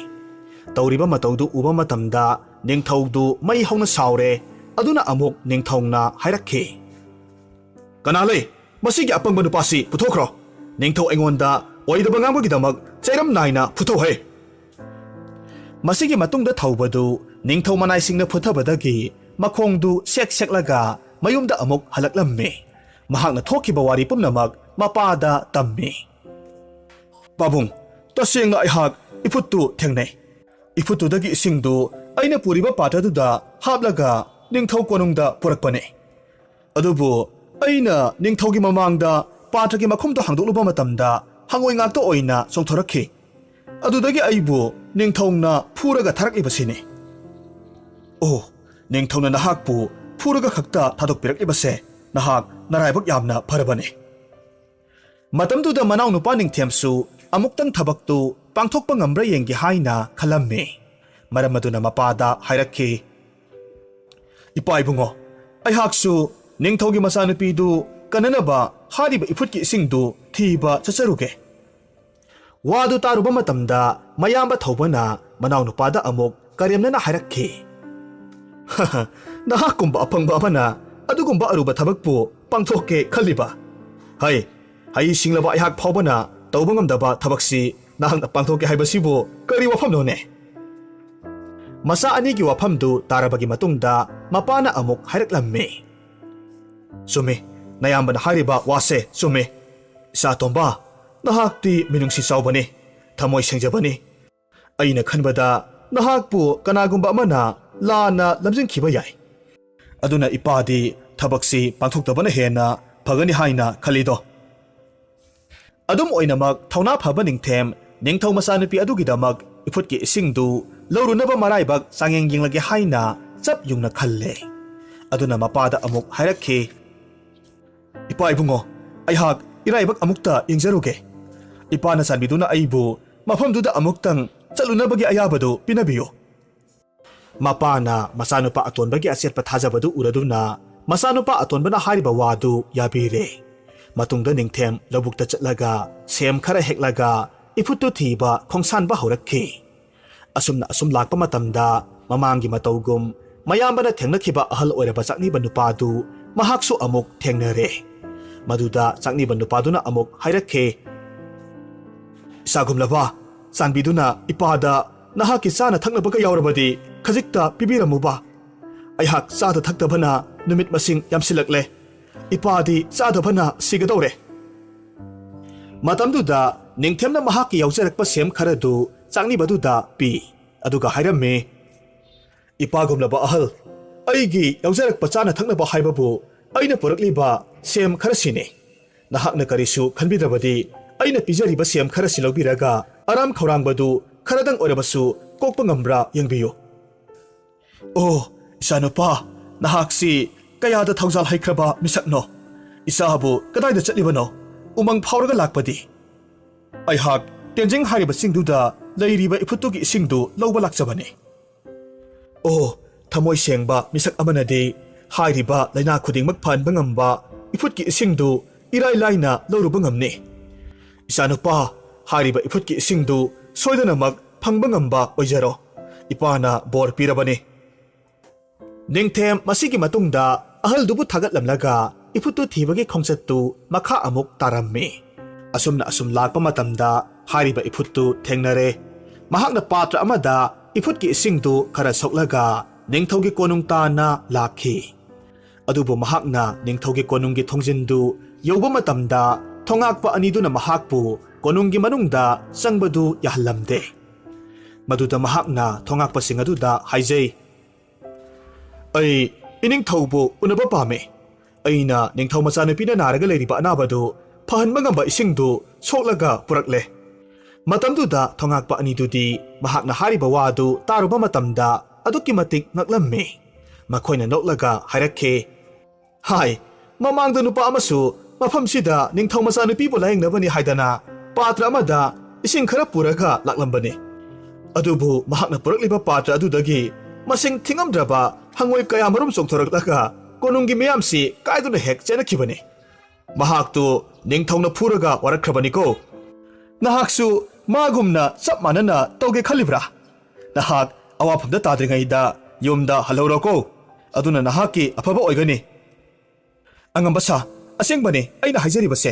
ꯇꯧꯔꯤꯕ ꯃꯇꯧꯗꯨ ꯎꯕ ꯃꯇꯝꯗ ꯅꯤꯡꯊꯧꯗꯨ ꯃꯩ ꯍꯧꯅ ꯁꯥꯎꯔꯦ꯫ ꯑꯗꯨꯅ ꯑꯃꯨꯛ ꯅꯤꯡꯊꯧꯅ ꯍꯥꯏꯔꯛꯈꯤ, "ꯀꯅꯥ ꯂꯩ? ꯃꯁꯤꯒꯤ ꯑꯄꯪꯕ ꯅꯨꯄꯥꯁꯤ ꯄꯨꯊꯣꯛꯈ꯭ꯔꯣ꯫ ꯅꯤꯡꯊꯧ ꯑꯩꯉꯣꯟꯗ ꯑꯣꯏꯗꯕ ꯉꯥꯡꯕꯒꯤꯗꯃꯛ ꯆꯩꯔꯝ ꯅꯥꯏꯅ ꯐꯨꯊꯧ ꯍꯥꯏ꯫" ꯃꯁꯤꯒꯤ ꯃꯇꯨꯡꯗ ꯊꯧꯕꯗꯨ ꯅꯤꯡꯊꯧ ꯃꯅꯥꯏꯁꯤꯡꯅ ꯐꯨꯊꯕꯗꯒꯤ ꯃꯈꯣꯡꯗꯨ ꯁꯦꯛ ꯁꯦꯛꯂꯒ ꯃꯌꯨꯝꯗ ꯑꯃꯨꯛ ꯍꯜꯂꯛꯂꯝꯃꯤ꯫ ꯃꯍꯥꯛꯅ ꯊꯣꯛꯈꯤꯕ ꯋꯥꯔꯤ ꯄꯨꯝꯅꯃꯛ ꯃꯄꯥꯗ ꯇꯝꯃꯤ꯫ "ꯄꯥꯕꯨꯡ, ꯇꯁꯦꯡꯅ ꯑꯩꯍꯥꯛ ꯏꯐꯨꯠꯇꯨ ꯊꯦꯡꯅꯩ꯫ ꯏꯐꯨꯠꯇꯨꯗꯒꯤ ꯏꯁꯤꯡꯗꯨ ꯑꯩꯅ ꯄꯨꯔꯤꯕ ꯄꯥꯇ꯭ꯔꯗꯨꯗ ꯍꯥꯞꯂꯒ ꯅꯤꯡꯊꯧ ꯀꯣꯅꯨꯡꯗ ꯄꯨꯔꯛꯄꯅꯦ꯫ ꯑꯗꯨꯕꯨ ꯑꯩꯅ ꯅꯤꯡꯊꯧꯒꯤ ꯃꯃꯥꯡꯗ ꯄꯥꯇ꯭ꯔꯒꯤ ꯃꯈꯨꯝꯗꯣ ꯍꯥꯡꯗꯣꯛꯂꯨꯕ ꯃꯇꯝꯗ ꯍꯪꯉꯣꯏ ꯉꯥꯛꯇ ꯑꯣꯏꯅ ꯆꯣꯡꯊꯣꯔꯛꯈꯤ꯫ ꯑꯗꯨꯗꯒꯤ ꯑꯩꯕꯨ ꯅꯤꯡꯊꯧꯅ ꯐꯨꯔꯒ ꯊꯥꯔꯛꯂꯤꯕꯁꯤꯅꯤ꯫ ꯑꯣ, ꯅꯤꯡꯊꯧꯅ ꯅꯍꯥꯛꯄꯨ ꯐꯨꯔꯒ ꯈꯛꯇ ꯊꯥꯗꯣꯛꯄꯤꯔꯛꯂꯤꯕꯁꯦ ꯅꯍꯥꯛ ꯅꯔꯥꯏꯕꯛ ꯌꯥꯝꯅ ꯐꯔꯕꯅꯤ꯫ ꯃꯇꯝꯗꯨꯗ ꯃꯅꯥꯎꯅꯨꯄꯥ ꯅꯤꯡꯊꯦꯝꯁꯨ ꯑꯃꯨꯛꯇꯪ ꯊꯕꯛꯇꯨ ꯄꯥꯡꯊꯣꯛꯄ ꯉꯝꯕ꯭ꯔꯥ ꯌꯦꯡꯒꯦ ꯍꯥꯏꯅ ꯈꯜꯂꯝꯃꯤ꯫ ꯃꯔꯝ ꯑꯗꯨꯅ ꯃꯄꯥꯗ ꯍꯥꯏꯔꯛꯈꯤ, "ꯏꯄꯥ ꯏꯕꯨꯡꯉꯣ, ꯑꯩꯍꯥꯛꯁꯨ ꯅꯤꯡꯊꯧꯒꯤ ꯃꯆꯥꯅꯨꯄꯤꯗꯨ ꯀꯟꯅꯅꯕ ꯍꯥꯏꯔꯤꯕ ꯏꯐꯨꯠꯀꯤ ꯏꯁꯤꯡꯗꯨ ꯊꯤꯕ ꯆꯠꯆꯔꯨꯒꯦ꯫" ꯋꯥꯗꯨ ꯇꯥꯔꯨꯕ ꯃꯇꯝꯗ ꯃꯌꯥꯝꯕ ꯊꯧꯕꯅ ꯃꯅꯥꯎꯅꯨꯄꯥꯗ ꯑꯃꯨꯛ ꯀꯔꯦꯝꯅꯅ ꯍꯥꯏꯔꯛꯈꯤ, "ꯅꯍꯥꯛꯀꯨꯝꯕ ꯑꯄꯪꯕ ꯑꯃꯅ ꯑꯗꯨꯒꯨꯝꯕ ꯑꯔꯨꯕ ꯊꯕꯛꯄꯨ ꯄꯥꯡꯊꯣꯛꯀꯦ ꯈꯜꯂꯤꯕ? ꯍꯩ, ꯍꯩ ꯁꯤꯡꯂꯕ ꯑꯩꯍꯥꯛ ꯐꯥꯎꯕꯅ ꯇꯧꯕ ꯉꯝꯗꯕ ꯊꯕꯛꯁꯤ ꯅꯍꯥꯛꯅ ꯄꯥꯡꯊꯣꯛꯀꯦ ꯍꯥꯏꯕꯁꯤꯕꯨ ꯀꯔꯤ ꯋꯥꯐꯝꯅꯣꯅꯦ?" ꯃꯆꯥ ꯑꯅꯤꯒꯤ ꯋꯥꯐꯝꯗꯨ ꯇꯥꯔꯕꯒꯤ ꯃꯇꯨꯡꯗ ꯃꯄꯥꯅ ꯑꯃꯨꯛ ꯍꯥꯏꯔꯛꯂꯝꯃꯤ, "ꯆꯨꯝꯃꯤ, ꯅꯌꯥꯝꯕꯅ ꯍꯥꯏꯔꯤꯕ ꯋꯥꯁꯦ ꯆꯨꯝꯃꯤ꯫ ꯏꯆꯥ ꯇꯣꯝꯕ, ꯅꯍꯥꯛꯇꯤ ꯃꯤꯅꯨꯡꯁꯤ ꯆꯥꯎꯕꯅꯤ, ꯊꯃꯣꯏ ꯁꯦꯡꯖꯕꯅꯤ꯫ ꯑꯩꯅ ꯈꯟꯕꯗ ꯅꯍꯥꯛꯄꯨ ꯀꯅꯥꯒꯨꯝꯕ ꯑꯃꯅ ꯂꯥꯟꯅ ꯂꯝꯖꯤꯡꯈꯤꯕ ꯌꯥꯏ꯫ ꯑꯗꯨꯅ ꯏꯄꯥꯗꯤ ꯊꯕꯛꯁꯤ ꯄꯥꯡꯊꯣꯛꯇꯕꯅ ꯍꯦꯟꯅ ꯐꯒꯅꯤ ꯍꯥꯏꯅ ꯈꯜꯂꯤꯗꯣ꯫" ꯑꯗꯨꯝ ꯑꯣꯏꯅꯃꯛ, ꯊꯧꯅꯥ ꯐꯕ ꯅꯤꯡꯊꯦꯝ ꯅꯤꯡꯊꯧ ꯃꯆꯥꯅꯨꯄꯤ ꯑꯗꯨꯒꯤꯗꯃꯛ ꯏꯐꯨꯠꯀꯤ ꯏꯁꯤꯡꯗꯨ ꯂꯧꯔꯨꯅꯕ ꯃꯔꯥꯏꯕꯛ ꯆꯥꯡꯌꯦꯡ ꯌꯦꯡꯂꯒꯦ ꯍꯥꯏꯅ ꯆꯞ ꯌꯨꯡꯅ ꯈꯜꯂꯦ꯫ ꯑꯗꯨꯅ ꯃꯄꯥꯗ ꯑꯃꯨꯛ ꯍꯥꯏꯔꯛꯈꯤ, "ꯏꯄꯥ ꯏꯕꯨꯡꯉꯣ, ꯑꯩꯍꯥꯛ ꯏꯔꯥꯏꯕꯛ ꯑꯃꯨꯛꯇ ꯌꯦꯡꯖꯔꯨꯒꯦ꯫ ꯏꯄꯥꯅ ꯆꯥꯟꯕꯤꯗꯨꯅ ꯑꯩꯕꯨ ꯃꯐꯝꯗꯨꯗ ꯑꯃꯨꯛꯇꯪ ꯆꯠꯂꯨꯅꯕꯒꯤ ꯑꯌꯥꯕꯗꯨ ꯄꯤꯅꯕꯤꯌꯨ꯫" ꯃꯄꯥꯅ ꯃꯆꯥꯅꯨꯄꯥ ꯑꯇꯣꯟꯕꯒꯤ ꯑꯆꯦꯠꯄ ꯊꯥꯖꯕꯗꯨ ꯎꯔꯗꯨꯅ ꯃꯆꯥꯅꯨꯄꯥ ꯑꯇꯣꯟꯕꯅ ꯍꯥꯏꯔꯤꯕ ꯋꯥꯗꯨ ꯌꯥꯕꯤꯔꯦ꯫ ꯃꯇꯨꯡꯗ ꯅꯤꯡꯊꯦꯝ ꯂꯧꯕꯨꯛꯇ ꯆꯠꯂꯒ ꯁꯦꯝ ꯈꯔ ꯍꯦꯛꯂꯒ ꯏꯐꯨꯠꯇꯨ ꯊꯤꯕ ꯈꯣꯡꯁꯥꯟꯕ ꯍꯧꯔꯛꯈꯤ꯫ ꯑꯁꯨꯝꯅ ꯑꯁꯨꯝ ꯂꯥꯛꯄ ꯃꯇꯝꯗ ꯃꯃꯥꯡꯒꯤ ꯃꯇꯧꯒꯨꯝ ꯃꯌꯥꯝꯕꯅ ꯊꯦꯡꯅꯈꯤꯕ ꯑꯍꯜ ꯑꯣꯏꯔꯕ ꯆꯥꯛꯅꯤꯕ ꯅꯨꯄꯥꯗꯨ ꯃꯍꯥꯛꯁꯨ ꯑꯃꯨꯛ ꯊꯦꯡꯅꯔꯦ꯫ ꯃꯗꯨꯗ ꯆꯥꯛꯅꯤꯕ ꯅꯨꯄꯥꯗꯨꯅ ꯑꯃꯨꯛ ꯍꯥꯏꯔꯛꯈꯤ, "ꯏꯆꯥꯒꯨꯝꯂꯕ, ꯆꯥꯟꯕꯤꯗꯨꯅ ꯏꯄꯥꯗ ꯅꯍꯥꯛꯀꯤ ꯆꯥꯅ ꯊꯛꯅꯕꯒ ꯌꯥꯎꯔꯕꯗꯤ ꯈꯖꯤꯛꯇ ꯄꯤꯕꯤꯔꯝꯃꯨꯕ꯫ ꯑꯩꯍꯥꯛ ꯆꯥꯗ ꯊꯛꯇꯕꯅ ꯅꯨꯃꯤꯠ ꯃꯁꯤꯡ ꯌꯥꯝꯁꯤꯜꯂꯛꯂꯦ꯫ ꯏꯄꯥꯗꯤ ꯆꯥꯗꯕꯅ ꯁꯤꯒꯗꯧꯔꯦ꯫" ꯃꯇꯝꯗꯨꯗ ꯅꯤꯡꯊꯦꯝꯅ ꯃꯍꯥꯛꯀꯤ ꯌꯥꯎꯖꯔꯛꯄ ꯁꯦꯝ ꯈꯔꯗꯨ ꯆꯥꯛꯅꯤꯕꯗꯨꯗ ꯄꯤ꯫ ꯑꯗꯨꯒ ꯍꯥꯏꯔꯝꯃꯤ, "ꯏꯄꯥꯒꯨꯝꯂꯕ ꯑꯍꯜ, ꯑꯩꯒꯤ ꯌꯥꯎꯖꯔꯛꯄ ꯆꯥꯅ ꯊꯛꯅꯕ ꯍꯥꯏꯕꯕꯨ ꯑꯩꯅ ꯄꯨꯔꯛꯂꯤꯕ ꯁꯦꯝ ꯈꯔꯁꯤꯅꯤ꯫ ꯅꯍꯥꯛꯅ ꯀꯔꯤꯁꯨ ꯈꯟꯕꯤꯗ꯭ꯔꯕꯗꯤ ꯑꯩꯅ ꯄꯤꯖꯔꯤꯕ ꯁꯦꯝ ꯈꯔꯁꯤ ꯂꯧꯕꯤꯔꯒ ꯑꯔꯥꯝ ꯈꯧꯔꯥꯡꯕꯗꯨ ꯈꯔꯗꯪ ꯑꯣꯏꯔꯕꯁꯨ ꯀꯣꯛꯄ ꯉꯝꯕ꯭ꯔꯥ ꯌꯦꯡꯕꯤꯌꯨ꯫ ꯑꯣ, ꯏꯆꯥꯅꯨꯄꯥ, ꯅꯍꯥꯛꯁꯤ ꯀꯌꯥꯗ ꯊꯧꯖꯥꯜ ꯍꯩꯈ꯭ꯔꯕ ꯃꯤꯁꯛꯅꯣ? ꯏꯆꯥꯕꯨ ꯀꯗꯥꯏꯗ ꯆꯠꯂꯤꯕꯅꯣ? ꯎꯃꯪ ꯐꯥꯎꯔꯒ ꯂꯥꯛꯄꯗꯤ? ꯑꯩꯍꯥꯛ ꯇꯦꯟꯖꯤꯡ ꯍꯥꯏꯔꯤꯕ ꯆꯤꯡꯗꯨꯗ ꯂꯩꯔꯤꯕ ꯏꯐꯨꯠꯇꯨꯒꯤ ꯏꯁꯤꯡꯗꯨ ꯂꯧꯕ ꯂꯥꯛꯆꯕꯅꯤ꯫ ꯑꯣ, ꯊꯃꯣꯏ ꯁꯦꯡꯕ ꯃꯤꯁꯛ ꯑꯃꯅꯗꯤ ꯍꯥꯏꯔꯤꯕ ꯂꯥꯏꯅꯥ ꯈꯨꯗꯤꯡꯃꯛ ꯐꯍꯟꯕ ꯉꯝꯕ ꯏꯐꯨꯠꯀꯤ ꯏꯁꯤꯡꯗꯨ ꯏꯔꯥꯏ ꯂꯥꯏꯅ ꯂꯧꯔꯨꯕ ꯉꯝꯅꯤ꯫ ꯏꯆꯥꯅꯨꯄꯥ, ꯍꯥꯏꯔꯤꯕ ꯏꯐꯨꯠꯀꯤ ꯏꯁꯤꯡꯗꯨ ꯁꯣꯏꯗꯅꯃꯛ ꯐꯪꯕ ꯉꯝꯕ ꯑꯣꯏꯖꯔꯣ꯫ ꯏꯄꯥꯅ ꯕꯣꯔ ꯄꯤꯔꯕꯅꯤ꯫ ꯅꯤꯡꯊꯦꯝ ꯃꯁꯤꯒꯤ ꯃꯇꯨꯡꯗ ꯑꯍꯜꯗꯨꯕꯨ ꯊꯥꯒꯠꯂꯝꯂꯒ ꯏꯐꯨꯠꯇꯨ ꯊꯤꯕꯒꯤ ꯈꯣꯡꯆꯠꯇꯨ ꯃꯈꯥ ꯑꯃꯨꯛ ꯇꯥꯔꯝꯃꯤ꯫ ꯑꯁꯨꯝꯅ ꯑꯁꯨꯝ ꯂꯥꯛꯄ ꯃꯇꯝꯗ ꯍꯥꯏꯔꯤꯕ ꯏꯐꯨꯠꯇꯨ ꯊꯦꯡꯅꯔꯦ꯫ ꯃꯍꯥꯛꯅ ꯄꯥꯇ꯭ꯔ ꯑꯃꯗ ꯏꯐꯨꯠꯀꯤ ꯏꯁꯤꯡꯗꯨ ꯈꯔ ꯁꯣꯛꯂꯒ ꯅꯤꯡꯊꯧꯒꯤ ꯀꯣꯅꯨꯡ ꯇꯥꯟꯅ ꯂꯥꯛꯈꯤ꯫ ꯑꯗꯨꯕꯨ ꯃꯍꯥꯛꯅ ꯅꯤꯡꯊꯧꯒꯤ ꯀꯣꯅꯨꯡꯒꯤ ꯊꯣꯡꯖꯤꯟꯗꯨ ꯌꯧꯕ ꯃꯇꯝꯗ ꯊꯣꯉꯥꯛꯄ ꯑꯅꯤꯗꯨꯅ ꯃꯍꯥꯛꯄꯨ ꯀꯣꯅꯨꯡꯒꯤ ꯃꯅꯨꯡꯗ ꯆꯪꯕꯗꯨ ꯌꯥꯍꯜꯂꯝꯗꯦ꯫ ꯃꯗꯨꯗ ꯃꯍꯥꯛꯅ ꯊꯣꯉꯥꯛꯄꯁꯤꯡ ꯑꯗꯨꯗ ꯍꯥꯏꯖꯩ, "ꯑꯩ ꯏꯅꯤꯡꯊꯧꯕꯨ ꯎꯅꯕ ꯄꯥꯝꯃꯤ꯫ ꯑꯩꯅ ꯅꯤꯡꯊꯧ ꯃꯆꯥꯅꯨꯄꯤꯅ ꯅꯥꯔꯒ ꯂꯩꯔꯤꯕ ꯑꯅꯥꯕꯗꯨ ꯐꯍꯟꯕ ꯉꯝꯕ ꯏꯁꯤꯡꯗꯨ ꯁꯣꯛꯂꯒ ꯄꯨꯔꯛꯂꯦ꯫" ꯃꯇꯝꯗꯨꯗ ꯊꯣꯉꯥꯛꯄ ꯑꯅꯤꯗꯨꯗꯤ ꯃꯍꯥꯛꯅ ꯍꯥꯏꯔꯤꯕ ꯋꯥꯗꯨ ꯇꯥꯔꯨꯕ ꯃꯇꯝꯗ ꯑꯗꯨꯛꯀꯤ ꯃꯇꯤꯛ ꯉꯛꯂꯝꯃꯤ꯫ ꯃꯈꯣꯏꯅ ꯅꯣꯛꯂꯒ ꯍꯥꯏꯔꯛꯈꯤ, "ꯍꯥꯏ, ꯃꯃꯥꯡꯗ ꯅꯨꯄꯥ ꯑꯃꯁꯨ ꯃꯐꯝꯁꯤꯗ ꯅꯤꯡꯊꯧ ꯃꯆꯥꯅꯨꯄꯤꯕꯨ ꯂꯥꯌꯦꯡꯅꯕꯅꯤ ꯍꯥꯏꯗꯅ ꯄꯥꯇ꯭ꯔ ꯑꯃꯗ ꯏꯁꯤꯡ ꯈꯔ ꯄꯨꯔꯒ ꯂꯥꯛꯂꯝꯕꯅꯤ꯫ ꯑꯗꯨꯕꯨ ꯃꯍꯥꯛꯅ ꯄꯨꯔꯛꯂꯤꯕ ꯄꯥꯇ꯭ꯔ ꯑꯗꯨꯗꯒꯤ ꯃꯁꯤꯡ ꯊꯤꯉꯝꯗ꯭ꯔꯕ ꯍꯪꯉꯣꯏ ꯀꯌꯥ ꯃꯔꯨꯝ ꯆꯣꯡꯊꯣꯔꯛꯂꯒ ꯀꯣꯅꯨꯡꯒꯤ ꯃꯤꯌꯥꯝꯁꯤ ꯀꯥꯏꯗꯨꯅ ꯍꯦꯛ ꯆꯦꯟꯅꯈꯤꯕꯅꯤ꯫ ꯃꯍꯥꯛꯇꯨ ꯅꯤꯡꯊꯧꯅ ꯐꯨꯔꯒ ꯋꯥꯔꯛꯈ꯭ꯔꯕꯅꯤꯀꯣ꯫ ꯅꯍꯥꯛꯁꯨ ꯃꯥꯒꯨꯝꯅ ꯆꯞ ꯃꯥꯟꯅꯅ ꯇꯧꯒꯦ ꯈꯜꯂꯤꯕ꯭ꯔꯥ? ꯅꯍꯥꯛ ꯑꯋꯥꯐꯝꯗ ꯇꯥꯗ꯭ꯔꯤꯉꯩꯗ ꯌꯨꯝꯗ ꯍꯜꯍꯧꯔꯣꯀꯣ꯫ ꯑꯗꯨꯅ ꯅꯍꯥꯛꯀꯤ ꯑꯐꯕ ꯑꯣꯏꯒꯅꯤ꯫" "ꯑꯉꯝꯕ ꯁꯥ, ꯑꯁꯦꯡꯕꯅꯤ ꯑꯩꯅ ꯍꯥꯏꯖꯔꯤꯕꯁꯦ꯫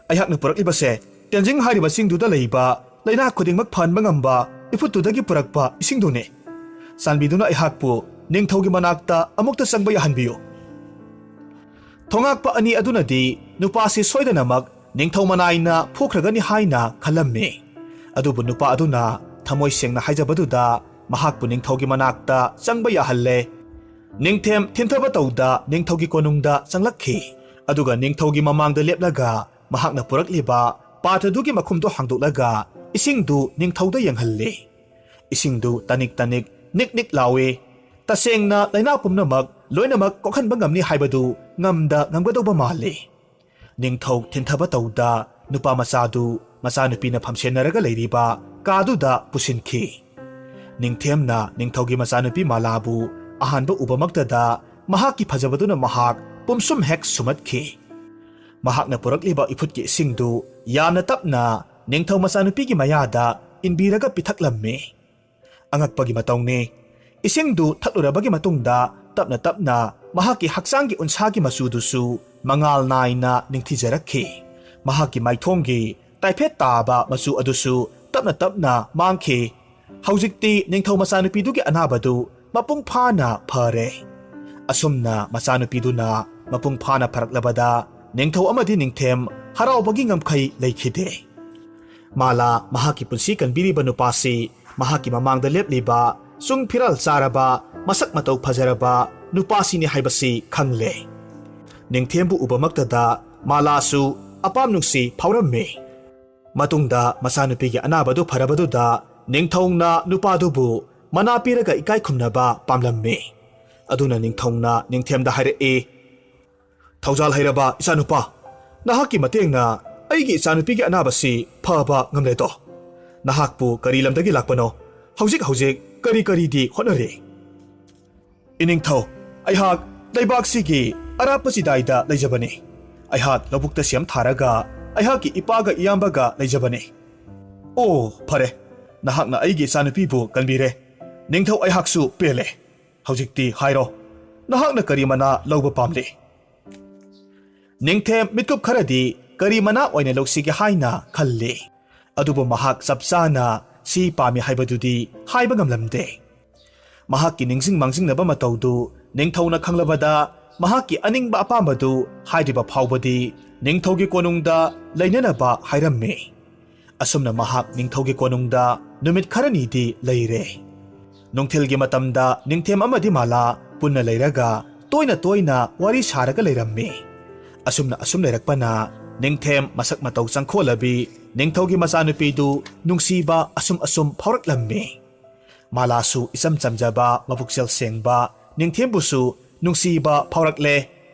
ꯑꯩꯍꯥꯛꯅ ꯄꯨꯔꯛꯂꯤꯕꯁꯦ ꯇꯦꯟꯖꯤꯡ ꯍꯥꯏꯔꯤꯕ ꯆꯤꯡꯗꯨꯗ ꯂꯩꯕ ꯂꯩꯅꯥ ꯈꯨꯗꯤꯡꯃꯛ ꯐꯍꯟꯕ ꯉꯝꯕ ꯏꯐꯨꯠꯇꯨꯗꯒꯤ ꯄꯨꯔꯛꯄ ꯏꯁꯤꯡꯗꯨꯅꯤ꯫ ꯆꯥꯟꯕꯤꯗꯨꯅ ꯑꯩꯍꯥꯛꯄꯨ ꯅꯤꯡꯊꯧꯒꯤ ꯃꯅꯥꯛꯇ ꯑꯃꯨꯛꯇ ꯆꯪꯕ ꯌꯥꯍꯟꯕꯤꯌꯨ꯫" ꯊꯣꯉꯥꯛꯄ ꯑꯅꯤ ꯑꯗꯨꯅꯗꯤ ꯅꯨꯄꯥꯁꯤ ꯁꯣꯏꯗꯅꯃꯛ ꯅꯤꯡꯊꯧ ꯃꯅꯥꯏꯅ ꯐꯨꯈ꯭ꯔꯒꯅꯤ ꯍꯥꯏꯅ ꯈꯜꯂꯝꯃꯤ꯫ ꯑꯗꯨꯕꯨ ꯅꯨꯄꯥ ꯑꯗꯨꯅ ꯊꯃꯣꯏ ꯁꯦꯡꯅ ꯍꯥꯏꯖꯕꯗꯨꯗ ꯃꯍꯥꯛꯄꯨ ꯅꯤꯡꯊꯧꯒꯤ ꯃꯅꯥꯛꯇ ꯆꯪꯕ ꯌꯥꯍꯜꯂꯦ꯫ ꯅꯤꯡꯊꯦꯝ ꯊꯤꯟꯊꯕ ꯇꯧꯗ ꯅꯤꯡꯊꯧꯒꯤ ꯀꯣꯅꯨꯡꯗ ꯆꯪꯂꯛꯈꯤ꯫ ꯑꯗꯨꯒ ꯅꯤꯡꯊꯧꯒꯤ ꯃꯃꯥꯡꯗ ꯂꯦꯞꯂꯒ ꯃꯍꯥꯛꯅ ꯄꯨꯔꯛꯂꯤꯕ ꯄꯥꯇ꯭ꯔꯗꯨꯒꯤ ꯃꯈꯨꯝꯗꯨ ꯍꯥꯡꯗꯣꯛꯂꯒ ꯏꯁꯤꯡꯗꯨ ꯅꯤꯡꯊꯧꯗ ꯌꯦꯡꯍꯜꯂꯦ꯫ ꯏꯁꯤꯡꯗꯨ ꯇꯅꯤꯛ ꯇꯅꯤꯛ, ꯅꯤꯛ ꯅꯤꯛ ꯂꯥꯎꯏ꯫ ꯇꯁꯦꯡꯅ ꯂꯥꯏꯅꯥ ꯄꯨꯝꯅꯃꯛ ꯂꯣꯏꯅꯃꯛ ꯀꯣꯛꯍꯟꯕ ꯉꯝꯅꯤ ꯍꯥꯏꯕꯗꯨ ꯉꯝꯗ ꯉꯝꯒꯗꯧꯕ ꯃꯥꯜꯂꯤ꯫ ꯅꯤꯡꯊꯧ ꯊꯤꯟꯊꯕ ꯇꯧꯗ ꯅꯨꯄꯥ ꯃꯆꯥꯗꯨ ꯃꯆꯥꯅꯨꯄꯤꯅ ꯐꯝꯁꯦꯟꯅꯔꯒ ꯂꯩꯔꯤꯕ ꯀꯥꯗꯨꯗ ꯄꯨꯁꯤꯟꯈꯤ꯫ ꯅꯤꯡꯊꯦꯝꯅ ꯅꯤꯡꯊꯧꯒꯤ ꯃꯆꯥꯅꯨꯄꯤ ꯃꯥꯂꯥꯕꯨ ꯑꯍꯥꯟꯕ ꯎꯕꯃꯛꯇꯗ ꯃꯍꯥꯛꯀꯤ ꯐꯖꯕꯗꯨꯅ ꯃꯍꯥꯛ ꯄꯨꯝꯁꯨꯝ ꯍꯦꯛ ꯁꯨꯝꯍꯠꯈꯤ꯫ ꯃꯍꯥꯛꯅ ꯄꯨꯔꯛꯂꯤꯕ ꯏꯐꯨꯠꯀꯤ ꯏꯁꯤꯡꯗꯨ ꯌꯥꯝꯅ ꯇꯞꯅ ꯅꯤꯡꯊꯧ ꯃꯆꯥꯅꯨꯄꯤꯒꯤ ꯃꯌꯥꯗ ꯏꯟꯕꯤꯔꯒ ꯄꯤꯊꯛꯂꯝꯃꯤ꯫ ꯑꯉꯛꯄꯒꯤ ꯃꯇꯧꯅꯤ꯫ ꯏꯁꯤꯡꯗꯨ ꯊꯛꯂꯨꯔꯕꯒꯤ ꯃꯇꯨꯡꯗ ꯇꯞꯅ ꯇꯞꯅ ꯃꯍꯥꯛꯀꯤ ꯍꯛꯆꯥꯡꯒꯤ ꯎꯟꯁꯥꯒꯤ ꯃꯆꯨꯗꯨꯁꯨ ꯃꯉꯥꯜ ꯅꯥꯏꯅ ꯅꯤꯡꯊꯤꯖꯔꯛꯈꯤ꯫ ꯃꯍꯥꯛꯀꯤ ꯃꯥꯏꯊꯣꯡꯒꯤ ꯇꯥꯏꯐꯦꯠ ꯇꯥꯕ ꯃꯆꯨ ꯑꯗꯨꯁꯨ ꯇꯞꯅ ꯇꯞꯅ ꯃꯥꯡꯈꯤ꯫ ꯍꯧꯖꯤꯛꯇꯤ ꯅꯤꯡꯊꯧ ꯃꯆꯥꯅꯨꯄꯤꯗꯨꯒꯤ ꯑꯅꯥꯕꯗꯨ ꯃꯄꯨꯡ ꯐꯥꯅ ꯐꯔꯦ꯫ ꯑꯁꯨꯝꯅ ꯃꯆꯥꯅꯨꯄꯤꯗꯨꯅ ꯃꯄꯨꯡ ꯐꯥꯅ ꯐꯔꯛꯂꯕꯗ ꯅꯤꯡꯊꯧ ꯑꯃꯗꯤ ꯅꯤꯡꯊꯦꯝ ꯍꯔꯥꯎꯕꯒꯤ ꯉꯝꯈꯩ ꯂꯩꯈꯤꯗꯦ꯫ ꯃꯥꯂꯥ ꯃꯍꯥꯛꯀꯤ ꯄꯨꯟꯁꯤ ꯀꯟꯕꯤꯔꯤꯕ ꯅꯨꯄꯥꯁꯤ ꯃꯍꯥꯛꯀꯤ ꯃꯃꯥꯡꯗ ꯂꯦꯞꯂꯤꯕ ꯆꯨꯡ ꯐꯤꯔꯥꯜ ꯆꯥꯔꯕ, ꯃꯁꯛ ꯃꯇꯧ ꯐꯖꯔꯕ ꯅꯨꯄꯥꯁꯤꯅꯤ ꯍꯥꯏꯕꯁꯤ ꯈꯪꯂꯦ꯫ ꯅꯤꯡꯊꯦꯝꯕꯨ ꯎꯕꯃꯛꯇꯗ ꯃꯥꯂꯥꯁꯨ ꯑꯄꯥꯝ ꯅꯨꯡꯁꯤ ꯐꯥꯎꯔꯝꯃꯤ꯫ ꯃꯇꯨꯡꯗ ꯃꯆꯥꯅꯨꯄꯤꯒꯤ ꯑꯅꯥꯕꯗꯨ ꯐꯔꯕꯗꯨꯗ ꯅꯤꯡꯊꯧꯅ ꯅꯨꯄꯥꯗꯨꯕꯨ ꯃꯅꯥ ꯄꯤꯔꯒ ꯏꯀꯥꯏ ꯈꯨꯝꯅꯕ ꯄꯥꯝꯂꯝꯃꯤ꯫ ꯑꯗꯨꯅ ꯅꯤꯡꯊꯧꯅ ꯅꯤꯡꯊꯦꯝꯗ ꯍꯥꯏꯔꯛꯏ, "ꯊꯧꯖꯥꯜ ꯍꯩꯔꯕ ꯏꯆꯥꯅꯨꯄꯥ, ꯅꯍꯥꯛꯀꯤ ꯃꯇꯦꯡꯅ ꯑꯩꯒꯤ ꯏꯆꯥꯅꯨꯄꯤꯒꯤ ꯑꯅꯥꯕꯁꯤ ꯐꯕ ꯉꯝꯂꯦꯗꯣ꯫ ꯅꯍꯥꯛꯄꯨ ꯀꯔꯤ ꯂꯝꯗꯒꯤ ꯂꯥꯛꯄꯅꯣ? ꯍꯧꯖꯤꯛ ꯍꯧꯖꯤꯛ ꯀꯔꯤ ꯀꯔꯤꯗꯤ ꯍꯣꯠꯅꯔꯤ?" "ꯏꯅꯤꯡꯊꯧ, ꯑꯩꯍꯥꯛ ꯂꯩꯕꯥꯛꯁꯤꯒꯤ ꯑꯔꯥꯞꯄ ꯆꯤꯗꯥꯏꯗ ꯂꯩꯖꯕꯅꯤ꯫ ꯑꯩꯍꯥꯛ ꯂꯧꯕꯨꯛꯇ ꯁꯦꯝ ꯊꯥꯔꯒ ꯑꯩꯍꯥꯛꯀꯤ ꯏꯄꯥꯒ ꯏꯌꯥꯝꯕꯒ ꯂꯩꯖꯕꯅꯤ꯫" "ꯑꯣ, ꯐꯔꯦ, ꯅꯍꯥꯛꯅ ꯑꯩꯒꯤ ꯏꯆꯥꯅꯨꯄꯤꯕꯨ ꯀꯟꯕꯤꯔꯦ꯫ ꯅꯤꯡꯊꯧ, ꯑꯩꯍꯥꯛꯁꯨ ꯄꯦꯜꯂꯦ꯫ ꯍꯧꯖꯤꯛꯇꯤ ꯍꯥꯏꯔꯣ, ꯅꯍꯥꯛꯅ ꯀꯔꯤ ꯃꯅꯥ ꯂꯧꯕ ꯄꯥꯝꯂꯤ?" ꯅꯤꯡꯊꯦꯝ ꯃꯤꯠꯀꯨꯞ ꯈꯔꯗꯤ ꯀꯔꯤ ꯃꯅꯥ ꯑꯣꯏꯅ ꯂꯧꯁꯤꯒꯦ ꯍꯥꯏꯅ ꯈꯜꯂꯤ꯫ ꯑꯗꯨꯕꯨ ꯃꯍꯥꯛ ꯆꯞ ꯆꯥꯅ ꯁꯤ ꯄꯥꯝꯃꯤ ꯍꯥꯏꯕꯗꯨꯗꯤ ꯍꯥꯏꯕ ꯉꯝꯂꯝꯗꯦ꯫ ꯃꯍꯥꯛꯀꯤ ꯅꯤꯡꯁꯤꯡ ꯃꯥꯡꯖꯤꯡꯅꯕ ꯃꯇꯧꯗꯨ ꯅꯤꯡꯊꯧꯅ ꯈꯪꯂꯕꯗ, ꯃꯍꯥꯛꯀꯤ ꯑꯅꯤꯡꯕ ꯑꯄꯥꯝꯕꯗꯨ ꯍꯥꯏꯗ꯭ꯔꯤꯕ ꯐꯥꯎꯕꯗꯤ ꯅꯤꯡꯊꯧꯒꯤ ꯀꯣꯅꯨꯡꯗ ꯂꯩꯅꯅꯕ ꯍꯥꯏꯔꯝꯃꯤ꯫ ꯑꯁꯨꯝꯅ ꯃꯍꯥꯛ ꯅꯤꯡꯊꯧꯒꯤ ꯀꯣꯅꯨꯡꯗ ꯅꯨꯃꯤꯠ ꯈꯔꯅꯤꯗꯤ ꯂꯩꯔꯦ꯫ ꯅꯨꯡꯊꯤꯜꯒꯤ ꯃꯇꯝꯗ ꯅꯤꯡꯊꯦꯝ ꯑꯃꯗꯤ ꯃꯥꯂꯥ ꯄꯨꯟꯅ ꯂꯩꯔꯒ ꯇꯣꯏꯅ ꯇꯣꯏꯅ ꯋꯥꯔꯤ ꯁꯥꯔꯒ ꯂꯩꯔꯝꯃꯤ꯫ ꯑꯁꯨꯝꯅ ꯑꯁꯨꯝ ꯂꯩꯔꯛꯄꯅ ꯅꯤꯡꯊꯦꯝ ꯃꯁꯛ ꯃꯇꯧ ꯆꯪꯈꯣꯜꯂꯕꯤ ꯅꯤꯡꯊꯧꯒꯤ ꯃꯆꯥꯅꯨꯄꯤꯗꯨ ꯅꯨꯡꯁꯤꯕ ꯑꯁꯨꯝ ꯑꯁꯨꯝ ꯐꯥꯎꯔꯛꯂꯝꯃꯤ꯫ ꯃꯥꯂꯥꯁꯨ ꯏꯆꯝ ꯆꯝꯖꯕ, ꯃꯄꯨꯛꯆꯦꯜ ꯁꯦꯡꯕ ꯅꯤꯡꯊꯦꯝꯕꯨꯁꯨ ꯅꯨꯡꯁꯤꯕ ꯐꯥꯎꯔꯛꯂꯦ꯫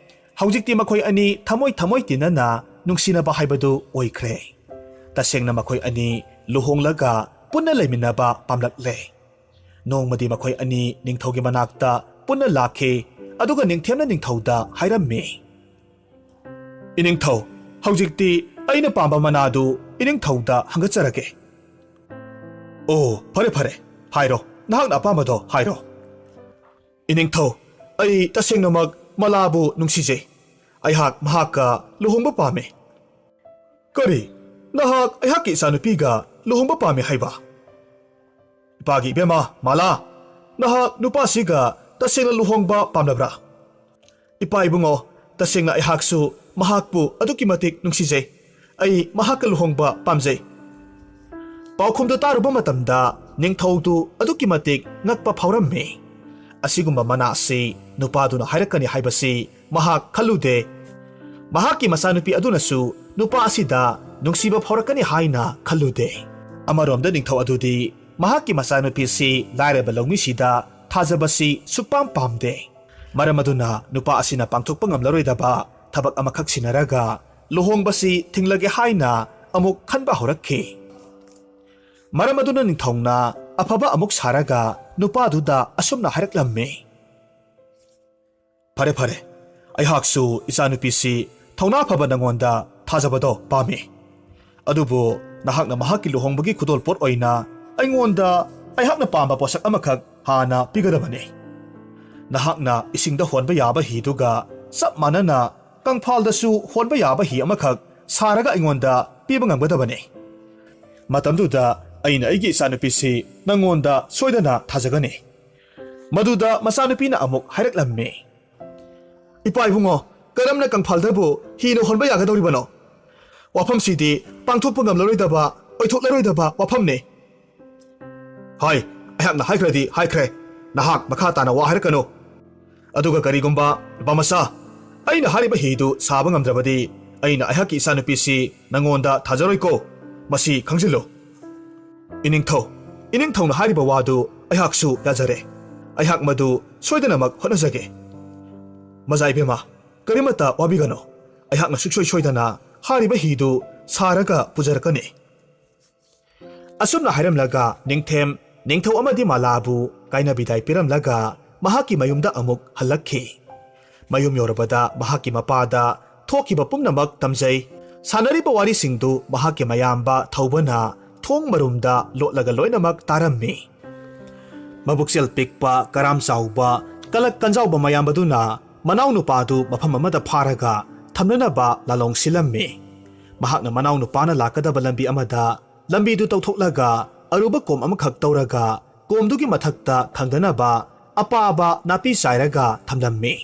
ꯍꯧꯖꯤꯛꯇꯤ ꯃꯈꯣꯏ ꯑꯅꯤ ꯊꯃꯣꯏ ꯊꯃꯣꯏ ꯇꯤꯟꯅꯅ ꯅꯨꯡꯁꯤꯅꯕ ꯍꯥꯏꯕꯗꯨ ꯑꯣꯏꯈ꯭ꯔꯦ꯫ ꯇꯁꯦꯡꯅ ꯃꯈꯣꯏ ꯑꯅꯤ ꯂꯨꯍꯣꯡꯂꯒ ꯄꯨꯟꯅ ꯂꯩꯃꯤꯟꯅꯕ ꯄꯥꯝꯂꯛꯂꯦ꯫ ꯅꯣꯡꯃꯗꯤ ꯃꯈꯣꯏ ꯑꯅꯤ ꯅꯤꯡꯊꯧꯒꯤ ꯃꯅꯥꯛꯇ ꯄꯨꯟꯅ ꯂꯥꯛꯈꯤ꯫ ꯑꯗꯨꯒ ꯅꯤꯡꯊꯦꯝꯅ ꯅꯤꯡꯊꯧꯗ ꯍꯥꯏꯔꯝꯃꯤ, "ꯏꯅꯤꯡꯊꯧ, ꯍꯧꯖꯤꯛꯇꯤ ꯑꯩꯅ ꯄꯥꯝꯕ ꯃꯅꯥꯗꯨ ꯏꯅꯤꯡꯊꯧꯗ ꯍꯪꯒꯠꯆꯔꯒꯦ꯫" "ꯑꯣ, ꯐꯔꯦ ꯐꯔꯦ, ꯍꯥꯏꯔꯣ, ꯅꯍꯥꯛꯅ ꯑꯄꯥꯝꯕꯗꯣ ꯍꯥꯏꯔꯣ꯫" "ꯏꯅꯤꯡꯊꯧ, ꯑꯩ ꯇꯁꯦꯡꯅꯃꯛ ꯃꯂꯥꯕꯨ ꯅꯨꯡꯁꯤꯖꯩ꯫ ꯑꯩꯍꯥꯛ ꯃꯍꯥꯛꯀ ꯂꯨꯍꯣꯡꯕ ꯄꯥꯝꯃꯤ꯫" "ꯀꯔꯤ? ꯅꯍꯥꯛ ꯑꯩꯍꯥꯛꯀꯤ ꯏꯆꯥꯅꯨꯄꯤꯒ ꯂꯨꯍꯣꯡꯕ ꯄꯥꯝꯃꯤ ꯍꯥꯏꯕ?" "ꯏꯄꯥꯒꯤ ꯏꯕꯦꯝꯃ ꯃꯥꯂꯥ, ꯅꯍꯥꯛ ꯅꯨꯄꯥꯁꯤꯒ ꯇꯁꯦꯡꯅ ꯂꯨꯍꯣꯡꯕ ꯄꯥꯝꯂꯕ꯭ꯔꯥ?" "ꯏꯄꯥ ꯏꯕꯨꯡꯉꯣ, ꯇꯁꯦꯡꯅ ꯑꯩꯍꯥꯛꯁꯨ ꯃꯍꯥꯛꯄꯨ ꯑꯗꯨꯛꯀꯤ ꯃꯇꯤꯛ ꯅꯨꯡꯁꯤꯖꯩ꯫ ꯑꯩ ꯃꯍꯥꯛꯀ ꯂꯨꯍꯣꯡꯕ ꯄꯥꯝꯖꯩ꯫" ꯄꯥꯎꯈꯨꯝꯗꯨ ꯇꯥꯔꯨꯕ ꯃꯇꯝꯗ ꯅꯤꯡꯊꯧꯗꯨ ꯑꯗꯨꯛꯀꯤ ꯃꯇꯤꯛ ꯉꯛꯄ ꯐꯥꯎꯔꯝꯃꯤ꯫ ꯑꯁꯤꯒꯨꯝꯕ ꯃꯅꯥ ꯑꯁꯤ ꯅꯨꯄꯥꯗꯨꯅ ꯍꯥꯏꯔꯛꯀꯅꯤ ꯍꯥꯏꯕꯁꯤ ꯃꯍꯥꯛ ꯈꯜꯂꯨꯗꯦ꯫ ꯃꯍꯥꯛꯀꯤ ꯃꯆꯥꯅꯨꯄꯤ ꯑꯗꯨꯅꯁꯨ ꯅꯨꯄꯥ ꯑꯁꯤꯗ ꯅꯨꯡꯁꯤꯕ ꯐꯥꯎꯔꯛꯀꯅꯤ ꯍꯥꯏꯅ ꯈꯜꯂꯨꯗꯦ꯫ ꯑꯃꯔꯣꯝꯗ ꯅꯤꯡꯊꯧ ꯑꯗꯨꯗꯤ ꯃꯍꯥꯛꯀꯤ ꯃꯆꯥꯅꯨꯄꯤꯁꯤ ꯂꯥꯏꯔꯕ ꯂꯧꯃꯤꯁꯤꯗ ꯊꯥꯖꯕꯁꯤ ꯁꯨꯛꯄꯥꯝ ꯄꯥꯝꯗꯦ꯫ ꯃꯔꯝ ꯑꯗꯨꯅ ꯅꯨꯄꯥ ꯑꯁꯤꯅ ꯄꯥꯡꯊꯣꯛꯄ ꯉꯝꯂꯔꯣꯏꯗꯕ ꯊꯕꯛ ꯑꯃꯈꯛ ꯁꯤꯟꯅꯔꯒ ꯂꯨꯍꯣꯡꯕꯁꯤ ꯊꯤꯡꯂꯒꯦ ꯍꯥꯏꯅ ꯑꯃꯨꯛ ꯈꯟꯕ ꯍꯧꯔꯛꯈꯤ꯫ ꯃꯔꯝ ꯑꯗꯨꯅ ꯅꯤꯡꯊꯧꯅ ꯑꯐꯕ ꯑꯃꯨꯛ ꯁꯥꯔꯒ ꯅꯨꯄꯥꯗꯨꯗ ꯑꯁꯨꯝꯅ ꯍꯥꯏꯔꯛꯂꯝꯃꯤ, "ꯐꯔꯦ, ꯐꯔꯦ, ꯑꯩꯍꯥꯛꯁꯨ ꯏꯆꯥꯅꯨꯄꯤꯁꯤ ꯊꯧꯅꯥ ꯐꯕ ꯅꯉꯣꯟꯗ ꯊꯥꯖꯕꯗꯣ ꯄꯥꯝꯃꯤ꯫ ꯑꯗꯨꯕꯨ ꯅꯍꯥꯛꯅ ꯃꯍꯥꯛꯀꯤ ꯂꯨꯍꯣꯡꯕꯒꯤ ꯈꯨꯗꯣꯜꯄꯣꯠ ꯑꯣꯏꯅ ꯑꯩꯉꯣꯟꯗ ꯑꯩꯍꯥꯛꯅ ꯄꯥꯝꯕ ꯄꯣꯠꯁꯛ ꯑꯃꯈꯛ ꯍꯥꯟꯅ ꯄꯤꯒꯗꯕꯅꯤ꯫ ꯅꯍꯥꯛꯅ ꯏꯁꯤꯡꯗ ꯍꯣꯟꯕ ꯌꯥꯕ ꯍꯤꯗꯨꯒ ꯆꯞ ꯃꯥꯟꯅꯅ ꯀꯪꯐꯥꯜꯗꯁꯨ ꯍꯣꯟꯕ ꯌꯥꯕ ꯍꯤ ꯑꯃꯈꯛ ꯁꯥꯔꯒ ꯑꯩꯉꯣꯟꯗ ꯄꯤꯕ ꯉꯝꯒꯗꯕꯅꯤ꯫ ꯃꯇꯝꯗꯨꯗ ꯑꯩꯅ ꯑꯩꯒꯤ ꯏꯆꯥꯅꯨꯄꯤꯁꯤ ꯅꯪꯉꯣꯟꯗ ꯁꯣꯏꯗꯅ ꯊꯥꯖꯒꯅꯤ꯫" ꯃꯗꯨꯗ ꯃꯆꯥꯅꯨꯄꯤꯅ ꯑꯃꯨꯛ ꯍꯥꯏꯔꯛꯂꯝꯃꯤ, "ꯏꯄꯥ ꯏꯕꯨꯡꯉꯣ, ꯀꯔꯝꯅ ꯀꯪꯐꯥꯜꯗꯕꯨ ꯍꯤꯅ ꯍꯣꯟꯕ ꯌꯥꯒꯗꯧꯔꯤꯕꯅꯣ? ꯋꯥꯐꯝꯁꯤꯗꯤ ꯄꯥꯡꯊꯣꯛꯄ ꯉꯝꯂꯔꯣꯏꯗꯕ, ꯑꯣꯏꯊꯣꯛꯂꯔꯣꯏꯗꯕ ꯋꯥꯐꯝꯅꯤ꯫" "ꯍꯥꯏ, ꯑꯩꯍꯥꯛꯅ ꯍꯥꯏꯈ꯭ꯔꯗꯤ ꯍꯥꯏꯈ꯭ꯔꯦ꯫ ꯅꯍꯥꯛ ꯃꯈꯥ ꯇꯥꯅ ꯋꯥ ꯍꯥꯏꯔꯛꯀꯅꯨ꯫" ꯑꯗꯨꯒ ꯀꯔꯤꯒꯨꯝꯕ, ꯅꯨꯄꯥ ꯃꯆꯥ, ꯑꯩꯅ ꯍꯥꯏꯔꯤꯕ ꯍꯤꯗꯨ ꯁꯥꯕ ꯉꯝꯗ꯭ꯔꯕꯗꯤ, ꯑꯩꯅ ꯑꯩꯍꯥꯛꯀꯤ ꯏꯆꯥꯅꯨꯄꯤꯁꯤ ꯅꯉꯣꯟꯗ ꯊꯥꯖꯔꯣꯏꯀꯣ꯫ ꯃꯁꯤ ꯈꯪꯖꯤꯜꯂꯨ꯫ ꯏꯅꯤꯡꯊꯧ, ꯏꯅꯤꯡꯊꯧꯅ ꯍꯥꯏꯔꯤꯕ ꯋꯥꯗꯨ ꯑꯩꯍꯥꯛꯁꯨ ꯌꯥꯖꯔꯦ꯫ ꯑꯩꯍꯥꯛ ꯃꯗꯨ ꯁꯣꯏꯗꯅꯃꯛ ꯍꯣꯠꯅꯖꯒꯦ꯫ ꯃꯖꯥ ꯏꯕꯦꯝꯃ, ꯀꯔꯤꯃꯠꯇ ꯋꯥꯕꯤꯒꯅꯨ꯫ ꯑꯩꯍꯥꯛꯅ ꯁꯨꯡꯁꯣꯏ ꯁꯣꯏꯗꯅ ꯍꯥꯏꯔꯤꯕ ꯍꯤꯗꯨ ꯁꯥꯔꯒ ꯄꯨꯖꯔꯛꯀꯅꯤ꯫ ꯑꯁꯨꯝꯅ ꯍꯥꯏꯔꯝꯂꯒ ꯅꯤꯡꯊꯦꯝ, ꯅꯤꯡꯊꯧ ꯑꯃꯗꯤ ꯃꯥꯂꯥꯕꯨ ꯀꯥꯏꯅ ꯕꯤꯗꯥꯏ ꯄꯤꯔꯝꯂꯒ ꯃꯍꯥꯛꯀꯤ ꯃꯌꯨꯝꯗ ꯑꯃꯨꯛ ꯍꯜꯂꯛꯈꯤ꯫ ꯃꯌꯨꯝ ꯌꯧꯔꯕꯗ ꯃꯍꯥꯛꯀꯤ ꯃꯄꯥꯗ ꯊꯣꯛꯈꯤꯕ ꯄꯨꯝꯅꯃꯛ ꯇꯝꯖꯩ꯫ ꯁꯥꯟꯅꯔꯤꯕ ꯋꯥꯔꯤꯁꯤꯡꯗꯨ ꯃꯍꯥꯛꯀꯤ ꯃꯌꯥꯝꯕ ꯊꯧꯕꯅ ꯊꯣꯡ ꯃꯔꯨꯝꯗ ꯂꯣꯠꯂꯒ ꯂꯣꯏꯅꯃꯛ ꯇꯥꯔꯝꯃꯤ꯫ ꯃꯕꯨꯛꯆꯦꯜ ꯄꯤꯛꯄ, ꯀꯔꯥꯝ ꯆꯥꯎꯕ, ꯀꯂꯛ ꯀꯟꯖꯥꯎꯕ ꯃꯌꯥꯝꯕꯗꯨꯅ ꯃꯅꯥꯎꯅꯨꯄꯥꯗꯨ ꯃꯐꯝ ꯑꯃꯗ ꯐꯥꯔꯒ ꯊꯝꯅꯅꯕ ꯂꯥꯂꯣꯡ ꯁꯤꯜꯂꯝꯃꯤ꯫ ꯃꯍꯥꯛꯅ ꯃꯅꯥꯎꯅꯨꯄꯥꯅ ꯂꯥꯛꯀꯗꯕ ꯂꯝꯕꯤ ꯑꯃꯗ ꯂꯝꯕꯤꯗꯨ ꯇꯧꯊꯣꯛꯂꯒ ꯑꯔꯨꯕ ꯀꯣꯝ ꯑꯃꯈꯛ ꯇꯧꯔꯒ ꯀꯣꯝꯗꯨꯒꯤ ꯃꯊꯛꯇ ꯊꯥꯡꯗꯅꯕ ꯑꯄꯥꯕ ꯅꯥꯄꯤ ꯆꯥꯏꯔꯒ ꯊꯝꯂꯝꯃꯤ꯫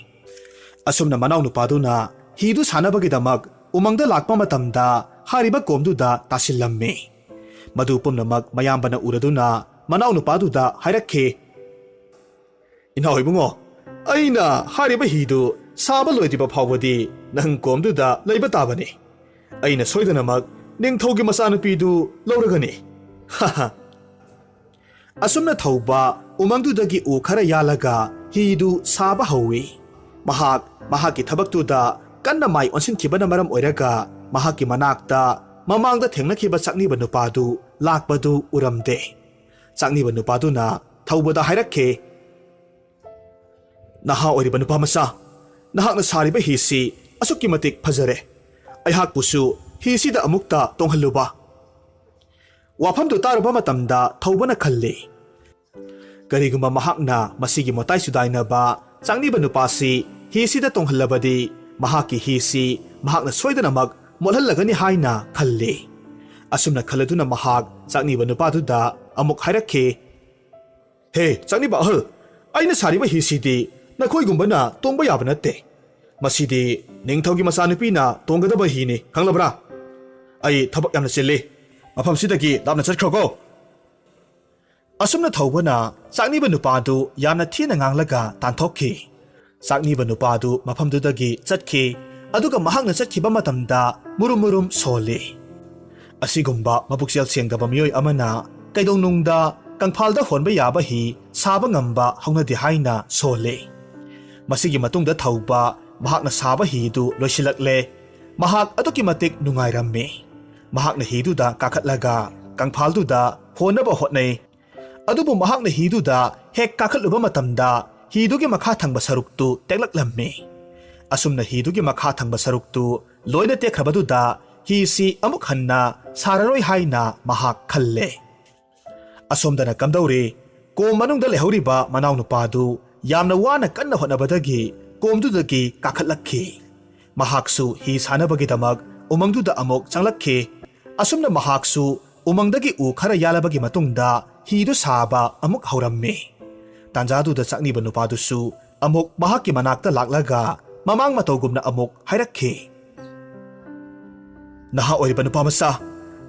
ꯑꯁꯨꯝꯅ ꯃꯅꯥꯎꯅꯨꯄꯥꯗꯨꯅ ꯍꯤꯗꯨ ꯁꯥꯅꯕꯒꯤꯗꯃꯛ ꯎꯃꯪꯗ ꯂꯥꯛꯄ ꯃꯇꯝꯗ ꯍꯥꯏꯔꯤꯕ ꯀꯣꯝꯗꯨꯗ ꯇꯥꯁꯤꯜꯂꯝꯃꯤ꯫ ꯃꯗꯨ ꯄꯨꯝꯅꯃꯛ ꯃꯌꯥꯝꯕꯅ ꯎꯔꯗꯨꯅ ꯃꯅꯥꯎꯅꯨꯄꯥꯗꯨꯗ ꯍꯥꯏꯔꯛꯈꯤ, "ꯏꯅꯥꯎ ꯏꯕꯨꯡꯉꯣ, ꯑꯩꯅ ꯍꯥꯏꯔꯤꯕ ꯍꯤꯗꯨ ꯁꯥꯕ ꯂꯣꯏꯗ꯭ꯔꯤꯕ ꯐꯥꯎꯕꯗꯤ ꯅꯪ ꯀꯣꯝꯗꯨꯗ ꯂꯩꯕ ꯇꯥꯕꯅꯤ꯫ ꯑꯩꯅ ꯁꯣꯏꯗꯅꯃꯛ ꯅꯤꯡꯊꯧꯒꯤ ꯃꯆꯥꯅꯨꯄꯤꯗꯨ ꯂꯧꯔꯒꯅꯤ꯫ ꯍꯥ ꯍꯥ!" ꯑꯁꯨꯝꯅ ꯊꯧꯕ ꯎꯃꯪꯗꯨꯗꯒꯤ ꯎ ꯈꯔ ꯌꯥꯜꯂꯒ ꯍꯤꯗꯨ ꯁꯥꯕ ꯍꯧꯏ꯫ ꯃꯍꯥꯛ ꯃꯍꯥꯛꯀꯤ ꯊꯕꯛꯇꯨꯗ ꯀꯟꯅ ꯃꯥꯏ ꯑꯣꯟꯁꯤꯟꯈꯤꯕꯅ ꯃꯔꯝ ꯑꯣꯏꯔꯒ ꯃꯍꯥꯛꯀꯤ ꯃꯅꯥꯛꯇ ꯃꯃꯥꯡꯗ ꯊꯦꯡꯅꯈꯤꯕ ꯆꯥꯛꯅꯤꯕ ꯅꯨꯄꯥꯗꯨ ꯂꯥꯛꯄꯗꯨ ꯎꯔꯝꯗꯦ꯫ ꯆꯥꯛꯅꯤꯕ ꯅꯨꯄꯥꯗꯨꯅ ꯊꯧꯕꯗ ꯍꯥꯏꯔꯛꯈꯤ, "ꯅꯍꯥ ꯑꯣꯏꯔꯤꯕ ꯅꯨꯄꯥ ꯃꯆꯥ, ꯅꯍꯥꯛꯅ ꯁꯥꯔꯤꯕ ꯍꯤꯁꯤ ꯑꯁꯨꯛꯀꯤ ꯃꯇꯤꯛ ꯐꯖꯔꯦ꯫ ꯑꯩꯍꯥꯛꯄꯨꯁꯨ ꯍꯤꯁꯤꯗ ꯑꯃꯨꯛꯇ ꯇꯣꯡꯍꯜꯂꯨꯕ?" ꯋꯥꯐꯝꯗꯨ ꯇꯥꯔꯨꯕ ꯃꯇꯝꯗ ꯊꯧꯕꯅ ꯈꯜꯂꯤ, ꯀꯔꯤꯒꯨꯝꯕ ꯃꯍꯥꯛꯅ ꯃꯁꯤꯒꯤ ꯃꯇꯥꯏ ꯁꯨꯗꯥꯏꯅꯕ ꯆꯥꯛꯅꯤꯕ ꯅꯨꯄꯥꯁꯤ ꯍꯤꯁꯤꯗ ꯇꯣꯡꯍꯜꯂꯕꯗꯤ, ꯃꯍꯥꯛꯀꯤ ꯍꯤꯁꯤ ꯃꯍꯥꯛꯅ ꯁꯣꯏꯗꯅꯃꯛ ꯃꯣꯠꯍꯜꯂꯒꯅꯤ ꯍꯥꯏꯅ ꯈꯜꯂꯤ꯫ ꯑꯁꯨꯝꯅ ꯈꯜꯂꯗꯨꯅ ꯃꯍꯥꯛ ꯆꯥꯛꯅꯤꯕ ꯅꯨꯄꯥꯗꯨꯗ ꯑꯃꯨꯛ ꯍꯥꯏꯔꯛꯈꯤ, "ꯍꯦ ꯆꯥꯛꯅꯤꯕ ꯑꯍꯜ, ꯑꯩꯅ ꯁꯥꯔꯤꯕ ꯍꯤꯁꯤꯗꯤ ꯅꯈꯣꯏꯒꯨꯝꯕꯅ ꯇꯣꯡꯕ ꯌꯥꯕ ꯅꯠꯇꯦ꯫ ꯃꯁꯤꯗꯤ ꯅꯤꯡꯊꯧꯒꯤ ꯃꯆꯥꯅꯨꯄꯤꯅ ꯇꯣꯡꯒꯗꯕ ꯍꯤꯅꯤ, ꯈꯪꯂꯕ꯭ꯔꯥ? ꯑꯩ ꯊꯕꯛ ꯌꯥꯝꯅ ꯆꯤꯜꯂꯤ꯫ ꯃꯐꯝꯁꯤꯗꯒꯤ ꯂꯥꯞꯅ ꯆꯠꯈ꯭ꯔꯣꯀꯣ!" ꯑꯁꯨꯝꯅ ꯊꯧꯕꯅ ꯆꯥꯛꯅꯤꯕ ꯅꯨꯄꯥꯗꯨ ꯌꯥꯝꯅ ꯊꯤꯅ ꯉꯥꯡꯂꯒ ꯇꯥꯟꯊꯣꯛꯈꯤ꯫ ꯆꯥꯛꯅꯤꯕ ꯅꯨꯄꯥꯗꯨ ꯃꯐꯝꯗꯨꯗꯒꯤ ꯆꯠꯈꯤ꯫ ꯑꯗꯨꯒ ꯃꯍꯥꯛꯅ ꯆꯠꯈꯤꯕ ꯃꯇꯝꯗ ꯃꯨꯔꯨꯝ ꯃꯨꯔꯨꯝ ꯁꯣꯜꯂꯤ꯫ ꯑꯁꯤꯒꯨꯝꯕ ꯃꯕꯨꯛꯆꯦꯜ ꯁꯦꯡꯗꯕ ꯃꯤꯑꯣꯏ ꯑꯃꯅ ꯀꯩꯗꯧꯅꯨꯡꯗ ꯀꯪꯐꯥꯜꯗ ꯍꯣꯟꯕ ꯌꯥꯕ ꯍꯤ ꯁꯥꯕ ꯉꯝꯕ ꯍꯧꯅꯗꯦ ꯍꯥꯏꯅ ꯁꯣꯜꯂꯤ꯫ ꯃꯁꯤꯒꯤ ꯃꯇꯨꯡꯗ ꯊꯧꯕ ꯃꯍꯥꯛꯅ ꯁꯥꯕ ꯍꯤꯗꯨ ꯂꯣꯏꯁꯤꯜꯂꯛꯂꯦ꯫ ꯃꯍꯥꯛ ꯑꯗꯨꯛꯀꯤ ꯃꯇꯤꯛ ꯅꯨꯡꯉꯥꯏꯔꯝꯃꯤ꯫ ꯃꯍꯥꯛꯅ ꯍꯤꯗꯨꯗ ꯀꯥꯈꯠꯂꯒ ꯀꯪꯐꯥꯜꯗꯨꯗ ꯍꯣꯟꯅꯕ ꯍꯣꯠꯅꯩ꯫ ꯑꯗꯨꯕꯨ ꯃꯍꯥꯛꯅ ꯍꯤꯗꯨꯗ ꯍꯦꯛ ꯀꯥꯈꯠꯂꯨꯕ ꯃꯇꯝꯗ ꯍꯤꯗꯨꯒꯤ ꯃꯈꯥ ꯊꯪꯕ ꯁꯔꯨꯛꯇꯨ ꯇꯦꯛꯂꯛꯂꯝꯃꯤ꯫ ꯑꯁꯨꯝꯅ ꯍꯤꯗꯨꯒꯤ ꯃꯈꯥ ꯊꯪꯕ ꯁꯔꯨꯛꯇꯨ ꯂꯣꯏꯅ ꯇꯦꯛꯈ꯭ꯔꯕꯗꯨꯗ ꯍꯤꯁꯤ ꯑꯃꯨꯛ ꯍꯟꯅ ꯁꯥꯔꯔꯣꯏ ꯍꯥꯏꯅ ꯃꯍꯥꯛ ꯈꯜꯂꯦ꯫ ꯑꯁꯣꯝꯗꯅ ꯀꯝꯗꯧꯔꯤ? ꯀꯣꯝ ꯃꯅꯨꯡꯗ ꯂꯩꯍꯧꯔꯤꯕ ꯃꯅꯥꯎꯅꯨꯄꯥꯗꯨ ꯌꯥꯝꯅ ꯋꯥꯅ ꯀꯟꯅ ꯍꯣꯠꯅꯕꯗꯒꯤ ꯀꯣꯝꯗꯨꯗꯒꯤ ꯀꯥꯈꯠꯂꯛꯈꯤ꯫ ꯃꯍꯥꯛꯁꯨ ꯍꯤ ꯁꯥꯅꯕꯒꯤꯗꯃꯛ ꯎꯃꯪꯗꯨꯗ ꯑꯃꯨꯛ ꯆꯪꯂꯛꯈꯤ꯫ ꯑꯁꯨꯝꯅ ꯃꯍꯥꯛꯁꯨ ꯎꯃꯪꯗꯒꯤ ꯎ ꯈꯔ ꯌꯥꯜꯂꯕꯒꯤ ꯃꯇꯨꯡꯗ ꯍꯤꯗꯨ ꯁꯥꯕ ꯑꯃꯨꯛ ꯍꯧꯔꯝꯃꯤ꯫ ꯇꯥꯟꯖꯥꯗꯨꯗ ꯆꯥꯛꯅꯤꯕ ꯅꯨꯄꯥꯗꯨꯁꯨ ꯑꯃꯨꯛ ꯃꯍꯥꯛꯀꯤ ꯃꯅꯥꯛꯇ ꯂꯥꯛꯂꯒ ꯃꯃꯥꯡ ꯃꯇꯧꯒꯨꯝꯅ ꯑꯃꯨꯛ ꯍꯥꯏꯔꯛꯈꯤ, "ꯅꯍꯥ ꯑꯣꯏꯔꯤꯕ ꯅꯨꯄꯥ ꯃꯆꯥ,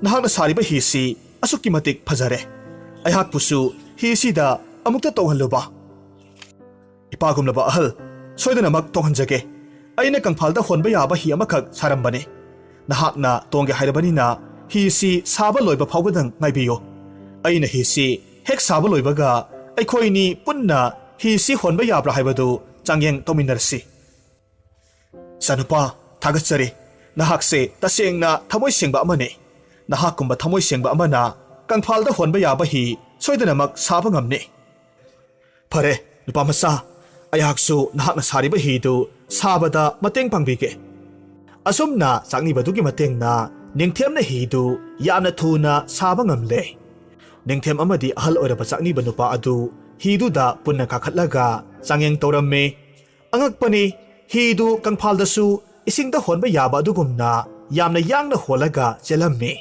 ꯅꯍꯥꯛꯅ ꯁꯥꯔꯤꯕ ꯍꯤꯁꯤ ꯑꯁꯨꯛꯀꯤ ꯃꯇꯤꯛ ꯐꯖꯔꯦ꯫ ꯑꯩꯍꯥꯛꯄꯨꯁꯨ ꯍꯤꯁꯤꯗ ꯑꯃꯨꯛꯇ ꯇꯣꯡꯍꯜꯂꯨꯕ꯫" "ꯏꯄꯥꯒꯨꯝꯂꯕ ꯑꯍꯜ, ꯁꯣꯏꯗꯅꯃꯛ ꯇꯣꯡꯍꯟꯖꯒꯦ꯫ ꯑꯩꯅ ꯀꯪꯐꯥꯜꯗ ꯍꯣꯟꯕ ꯌꯥꯕ ꯍꯤ ꯑꯃꯈꯛ ꯁꯥꯔꯝꯕꯅꯤ꯫ ꯅꯍꯥꯛꯅ ꯇꯣꯡꯒꯦ ꯍꯥꯏꯔꯕꯅꯤꯅ ꯍꯤꯁꯤ ꯁꯥꯕ ꯂꯣꯏꯕ ꯐꯥꯎꯕꯗꯪ ꯉꯥꯏꯕꯤꯌꯨ꯫ ꯑꯩꯅ ꯍꯤꯁꯤ ꯍꯦꯛ ꯁꯥꯕ ꯂꯣꯏꯕꯒ ꯑꯩꯈꯣꯏꯅꯤ ꯄꯨꯟꯅ ꯍꯤꯁꯤ ꯍꯣꯟꯕ ꯌꯥꯕ꯭ꯔꯥ ꯍꯥꯏꯕꯗꯨ ꯆꯥꯡꯌꯦꯡ ꯇꯧꯃꯤꯟꯅꯔꯁꯤ꯫" "ꯏꯆꯥꯅꯨꯄꯥ, ꯊꯥꯒꯠꯆꯔꯤ꯫ ꯅꯍꯥꯛꯁꯦ ꯇꯁꯦꯡꯅ ꯊꯃꯣꯏ ꯁꯦꯡꯕ ꯑꯃꯅꯤ꯫ ꯅꯍꯥꯛꯀꯨꯝꯕ ꯊꯃꯣꯏ ꯁꯦꯡꯕ ꯑꯃꯅ ꯀꯪꯐꯥꯜꯗ ꯍꯣꯟꯕ ꯌꯥꯕ ꯍꯤ ꯁꯣꯏꯗꯅꯃꯛ ꯁꯥꯕ ꯉꯝꯅꯤ꯫" "ꯐꯔꯦ, ꯅꯨꯄꯥ ꯃꯆꯥ, ꯑꯩꯍꯥꯛꯁꯨ ꯅꯍꯥꯛꯅ ꯁꯥꯔꯤꯕ ꯍꯤꯗꯨ ꯁꯥꯕꯗ ꯃꯇꯦꯡ ꯄꯥꯡꯕꯤꯒꯦ꯫" ꯑꯁꯨꯝꯅ ꯆꯥꯛꯅꯤꯕꯗꯨꯒꯤ ꯃꯇꯦꯡꯅ ꯅꯤꯡꯊꯦꯝꯅ ꯍꯤꯗꯨ ꯌꯥꯝꯅ ꯊꯨꯅ ꯁꯥꯕ ꯉꯝꯂꯦ꯫ ꯅꯤꯡꯊꯦꯝ ꯑꯃꯗꯤ ꯑꯍꯜ ꯑꯣꯏꯔꯕ ꯆꯥꯛꯅꯤꯕ ꯅꯨꯄꯥ ꯑꯗꯨ ꯍꯤꯗꯨꯗ ꯄꯨꯟꯅ ꯀꯥꯈꯠꯂꯒ ꯆꯥꯡꯌꯦꯡ ꯇꯧꯔꯝꯃꯤ꯫ ꯑꯉꯛꯄꯅꯤ, ꯍꯤꯗꯨ ꯀꯪꯐꯥꯜꯗꯁꯨ ꯏꯁꯤꯡꯗ ꯍꯣꯟꯕ ꯌꯥꯕ ꯑꯗꯨꯒꯨꯝꯅ ꯌꯥꯝꯅ ꯌꯥꯡꯅ ꯍꯣꯜꯂꯒ ꯆꯦꯜꯂꯝꯃꯤ꯫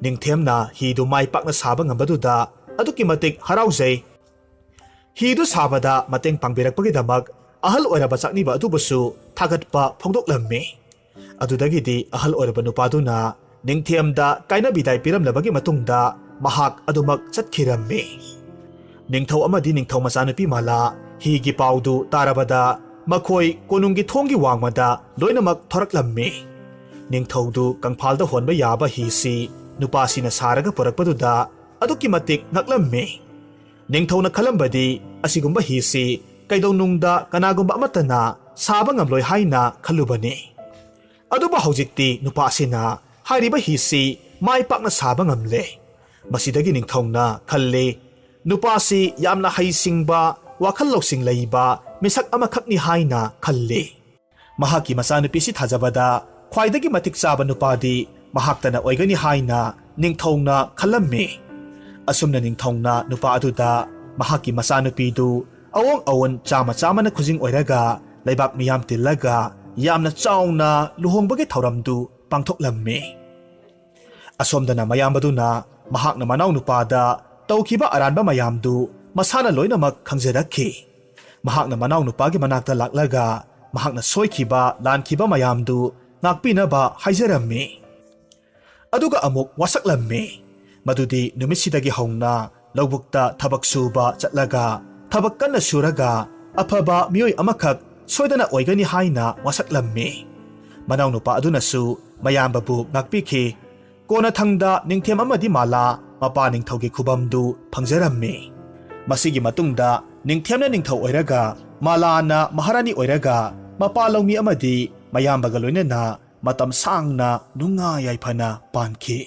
ꯅꯤꯡꯊꯦꯝꯅ ꯍꯤꯗꯨ ꯃꯥꯏ ꯄꯥꯛꯅ ꯁꯥꯕ ꯉꯝꯕꯗꯨꯗ ꯑꯗꯨꯛꯀꯤ ꯃꯇꯤꯛ ꯍꯔꯥꯎꯖꯩ꯫ ꯍꯤꯗꯨ ꯁꯥꯕꯗ ꯃꯇꯦꯡ ꯄꯥꯡꯕꯤꯔꯛꯄꯒꯤꯗꯃꯛ ꯑꯍꯜ ꯑꯣꯏꯔꯕ ꯆꯥꯛꯅꯤꯕ ꯑꯗꯨꯕꯨꯁꯨ ꯊꯥꯒꯠꯄ ꯐꯣꯡꯗꯣꯛꯂꯝꯃꯤ꯫ ꯑꯗꯨꯗꯒꯤꯗꯤ ꯑꯍꯜ ꯑꯣꯏꯔꯕ ꯅꯨꯄꯥꯗꯨꯅ ꯅꯤꯡꯊꯦꯝꯗ ꯀꯥꯏꯅ ꯕꯤꯗꯥꯏ ꯄꯤꯔꯝꯂꯕꯒꯤ ꯃꯇꯨꯡꯗ ꯃꯍꯥꯛ ꯑꯗꯨꯃꯛ ꯆꯠꯈꯤꯔꯝꯃꯤ꯫ ꯅꯤꯡꯊꯧ ꯑꯃꯗꯤ ꯅꯤꯡꯊꯧ ꯃꯆꯥꯅꯨꯄꯤ ꯃꯥꯂꯥ ꯍꯤꯒꯤ ꯄꯥꯎꯗꯨ ꯇꯥꯔꯕꯗ ꯃꯈꯣꯏ ꯀꯣꯅꯨꯡꯒꯤ ꯊꯣꯡꯒꯤ ꯋꯥꯡꯃꯗ ꯂꯣꯏꯅꯃꯛ ꯊꯣꯔꯛꯂꯝꯃꯤ꯫ ꯅꯤꯡꯊꯧꯗꯨ ꯀꯪꯐꯥꯜꯗ ꯍꯣꯟꯕ ꯌꯥꯕ ꯍꯤꯁꯤ ꯅꯨꯄꯥꯁꯤꯅ ꯁꯥꯔꯒ ꯄꯨꯔꯛꯄꯗꯨꯗ ꯑꯗꯨꯛꯀꯤ ꯃꯇꯤꯛ ꯉꯛꯂꯝꯃꯤ꯫ ꯅꯤꯡꯊꯧꯅ ꯈꯜꯂꯝꯕꯗꯤ ꯑꯁꯤꯒꯨꯝꯕ ꯍꯤꯁꯤ ꯀꯩꯗꯧꯅꯨꯡꯗ ꯀꯅꯥꯒꯨꯝꯕ ꯑꯃꯠꯇꯅ ꯁꯥꯕ ꯉꯝꯂꯣꯏ ꯍꯥꯏꯅ ꯈꯜꯂꯨꯕꯅꯤ꯫ ꯑꯗꯨꯕꯨ ꯍꯧꯖꯤꯛꯇꯤ ꯅꯨꯄꯥ ꯑꯁꯤꯅ ꯍꯥꯏꯔꯤꯕ ꯍꯤꯁꯤ ꯃꯥꯏ ꯄꯥꯛꯅ ꯁꯥꯕ ꯉꯝꯂꯦ꯫ ꯃꯁꯤꯗꯒꯤ ꯅꯤꯡꯊꯧꯅ ꯈꯜꯂꯤ, ꯅꯨꯄꯥꯁꯤ ꯌꯥꯝꯅ ꯍꯩꯁꯤꯡꯕ, ꯋꯥꯈꯜ ꯂꯧꯁꯤꯡ ꯂꯩꯕ ꯃꯤꯁꯛ ꯑꯃꯈꯛꯅꯤ ꯍꯥꯏꯅ ꯈꯜꯂꯤ꯫ ꯃꯍꯥꯛꯀꯤ ꯃꯆꯥꯅꯨꯄꯤꯁꯤ ꯊꯥꯖꯕꯗ ꯈ꯭ꯋꯥꯏꯗꯒꯤ ꯃꯇꯤꯛ ꯆꯥꯕ ꯅꯨꯄꯥꯗꯤ ꯃꯍꯥꯛꯇꯅ ꯑꯣꯏꯒꯅꯤ ꯍꯥꯏꯅ ꯅꯤꯡꯊꯧꯅ ꯈꯜꯂꯝꯃꯤ꯫ ꯑꯁꯨꯝꯅ ꯅꯤꯡꯊꯧꯅ ꯅꯨꯄꯥ ꯑꯗꯨꯗ ꯃꯍꯥꯛꯀꯤ ꯃꯆꯥꯅꯨꯄꯤꯗꯨ ꯑꯋꯣꯡ ꯑꯋꯣꯟ ꯆꯥꯃ ꯆꯥꯃꯅ ꯈꯨꯖꯤꯡ ꯑꯣꯏꯔꯒ ꯂꯩꯕꯥꯛ ꯃꯤꯌꯥꯝ ꯇꯤꯜꯂꯒ ꯌꯥꯝꯅ ꯆꯥꯎꯅ ꯂꯨꯍꯣꯡꯕꯒꯤ ꯊꯧꯔꯝꯗꯨ ꯄꯥꯡꯊꯣꯛꯂꯝꯃꯤ꯫ ꯑꯁꯣꯝꯗꯅ ꯃꯌꯥꯝꯕꯗꯨꯅ ꯃꯍꯥꯛꯅ ꯃꯅꯥꯎꯅꯨꯄꯥꯗ ꯇꯧꯈꯤꯕ ꯑꯔꯥꯟꯕ ꯃꯌꯥꯝꯗꯨ ꯃꯁꯥꯅ ꯂꯣꯏꯅꯃꯛ ꯈꯪꯖꯔꯛꯈꯤ꯫ ꯃꯍꯥꯛꯅ ꯃꯅꯥꯎꯅꯨꯄꯥꯒꯤ ꯃꯅꯥꯛꯇ ꯂꯥꯛꯂꯒ ꯃꯍꯥꯛꯅ ꯁꯣꯏꯈꯤꯕ ꯂꯥꯟꯈꯤꯕ ꯃꯌꯥꯝꯗꯨ ꯉꯥꯛꯄꯤꯅꯕ ꯍꯥꯏꯖꯔꯝꯃꯤ꯫ ꯑꯗꯨꯒ ꯑꯃꯨꯛ ꯋꯥꯁꯛꯂꯝꯃꯤ꯫ ꯃꯗꯨꯗꯤ ꯅꯨꯃꯤꯠꯁꯤꯗꯒꯤ ꯍꯧꯅ ꯂꯧꯕꯨꯛꯇ ꯊꯕꯛ ꯁꯨꯕ ꯆꯠꯂꯒ ꯊꯕꯛ ꯀꯟꯅ ꯁꯨꯔꯒ ꯑꯐꯕ ꯃꯤꯑꯣꯏ ꯑꯃꯈꯛ ꯁꯣꯏꯗꯅ ꯑꯣꯏꯒꯅꯤ ꯍꯥꯏꯅ ꯋꯥꯁꯛꯂꯝꯃꯤ꯫ ꯃꯅꯥꯎꯅꯨꯄꯥ ꯑꯗꯨꯅꯁꯨ ꯃꯌꯥꯝꯕꯕꯨ ꯉꯥꯛꯄꯤꯈꯤ꯫ ꯀꯣꯟꯅꯊꯪꯗ ꯅꯤꯡꯊꯦꯝ ꯑꯃꯗꯤ ꯃꯥꯂꯥ ꯃꯄꯥ ꯅꯤꯡꯊꯧꯒꯤ ꯈꯨꯕꯝꯗꯨ ꯐꯪꯖꯔꯝꯃꯤ꯫ ꯃꯁꯤꯒꯤ ꯃꯇꯨꯡꯗ ꯅꯤꯡꯊꯦꯝꯅ ꯅꯤꯡꯊꯧ ꯑꯣꯏꯔꯒ ꯃꯥꯂꯥꯅ ꯃꯍꯥꯔꯥꯅꯤ ꯑꯣꯏꯔꯒ ꯃꯄꯥ ꯂꯧꯃꯤ ꯑꯃꯗꯤ ꯃꯌꯥꯝꯕꯒ ꯂꯣꯏꯅꯅ ꯃꯇꯝ ꯁꯥꯡꯅ ꯅꯨꯡꯉꯥꯏ ꯌꯥꯏꯐꯅ ꯄꯥꯟꯈꯤ꯫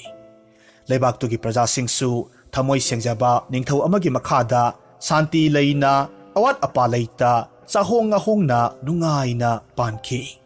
ꯂꯩꯕꯥꯛꯇꯨꯒꯤ ꯄ꯭ꯔꯖꯥꯁꯤꯡꯁꯨ ꯊꯃꯣꯏ ꯁꯦꯡꯖꯕ ꯅꯤꯡꯊꯧ ꯑꯃꯒꯤ ꯃꯈꯥꯗ ꯁꯥꯟꯇꯤ ꯂꯩꯅ, ꯑꯋꯥꯠ ꯑꯄꯥ ꯂꯩꯇ, ꯆꯥꯍꯣꯡ ꯉꯥꯍꯣꯡꯅ ꯅꯨꯡꯉꯥꯏꯅ ꯄꯥꯟꯈꯤ꯫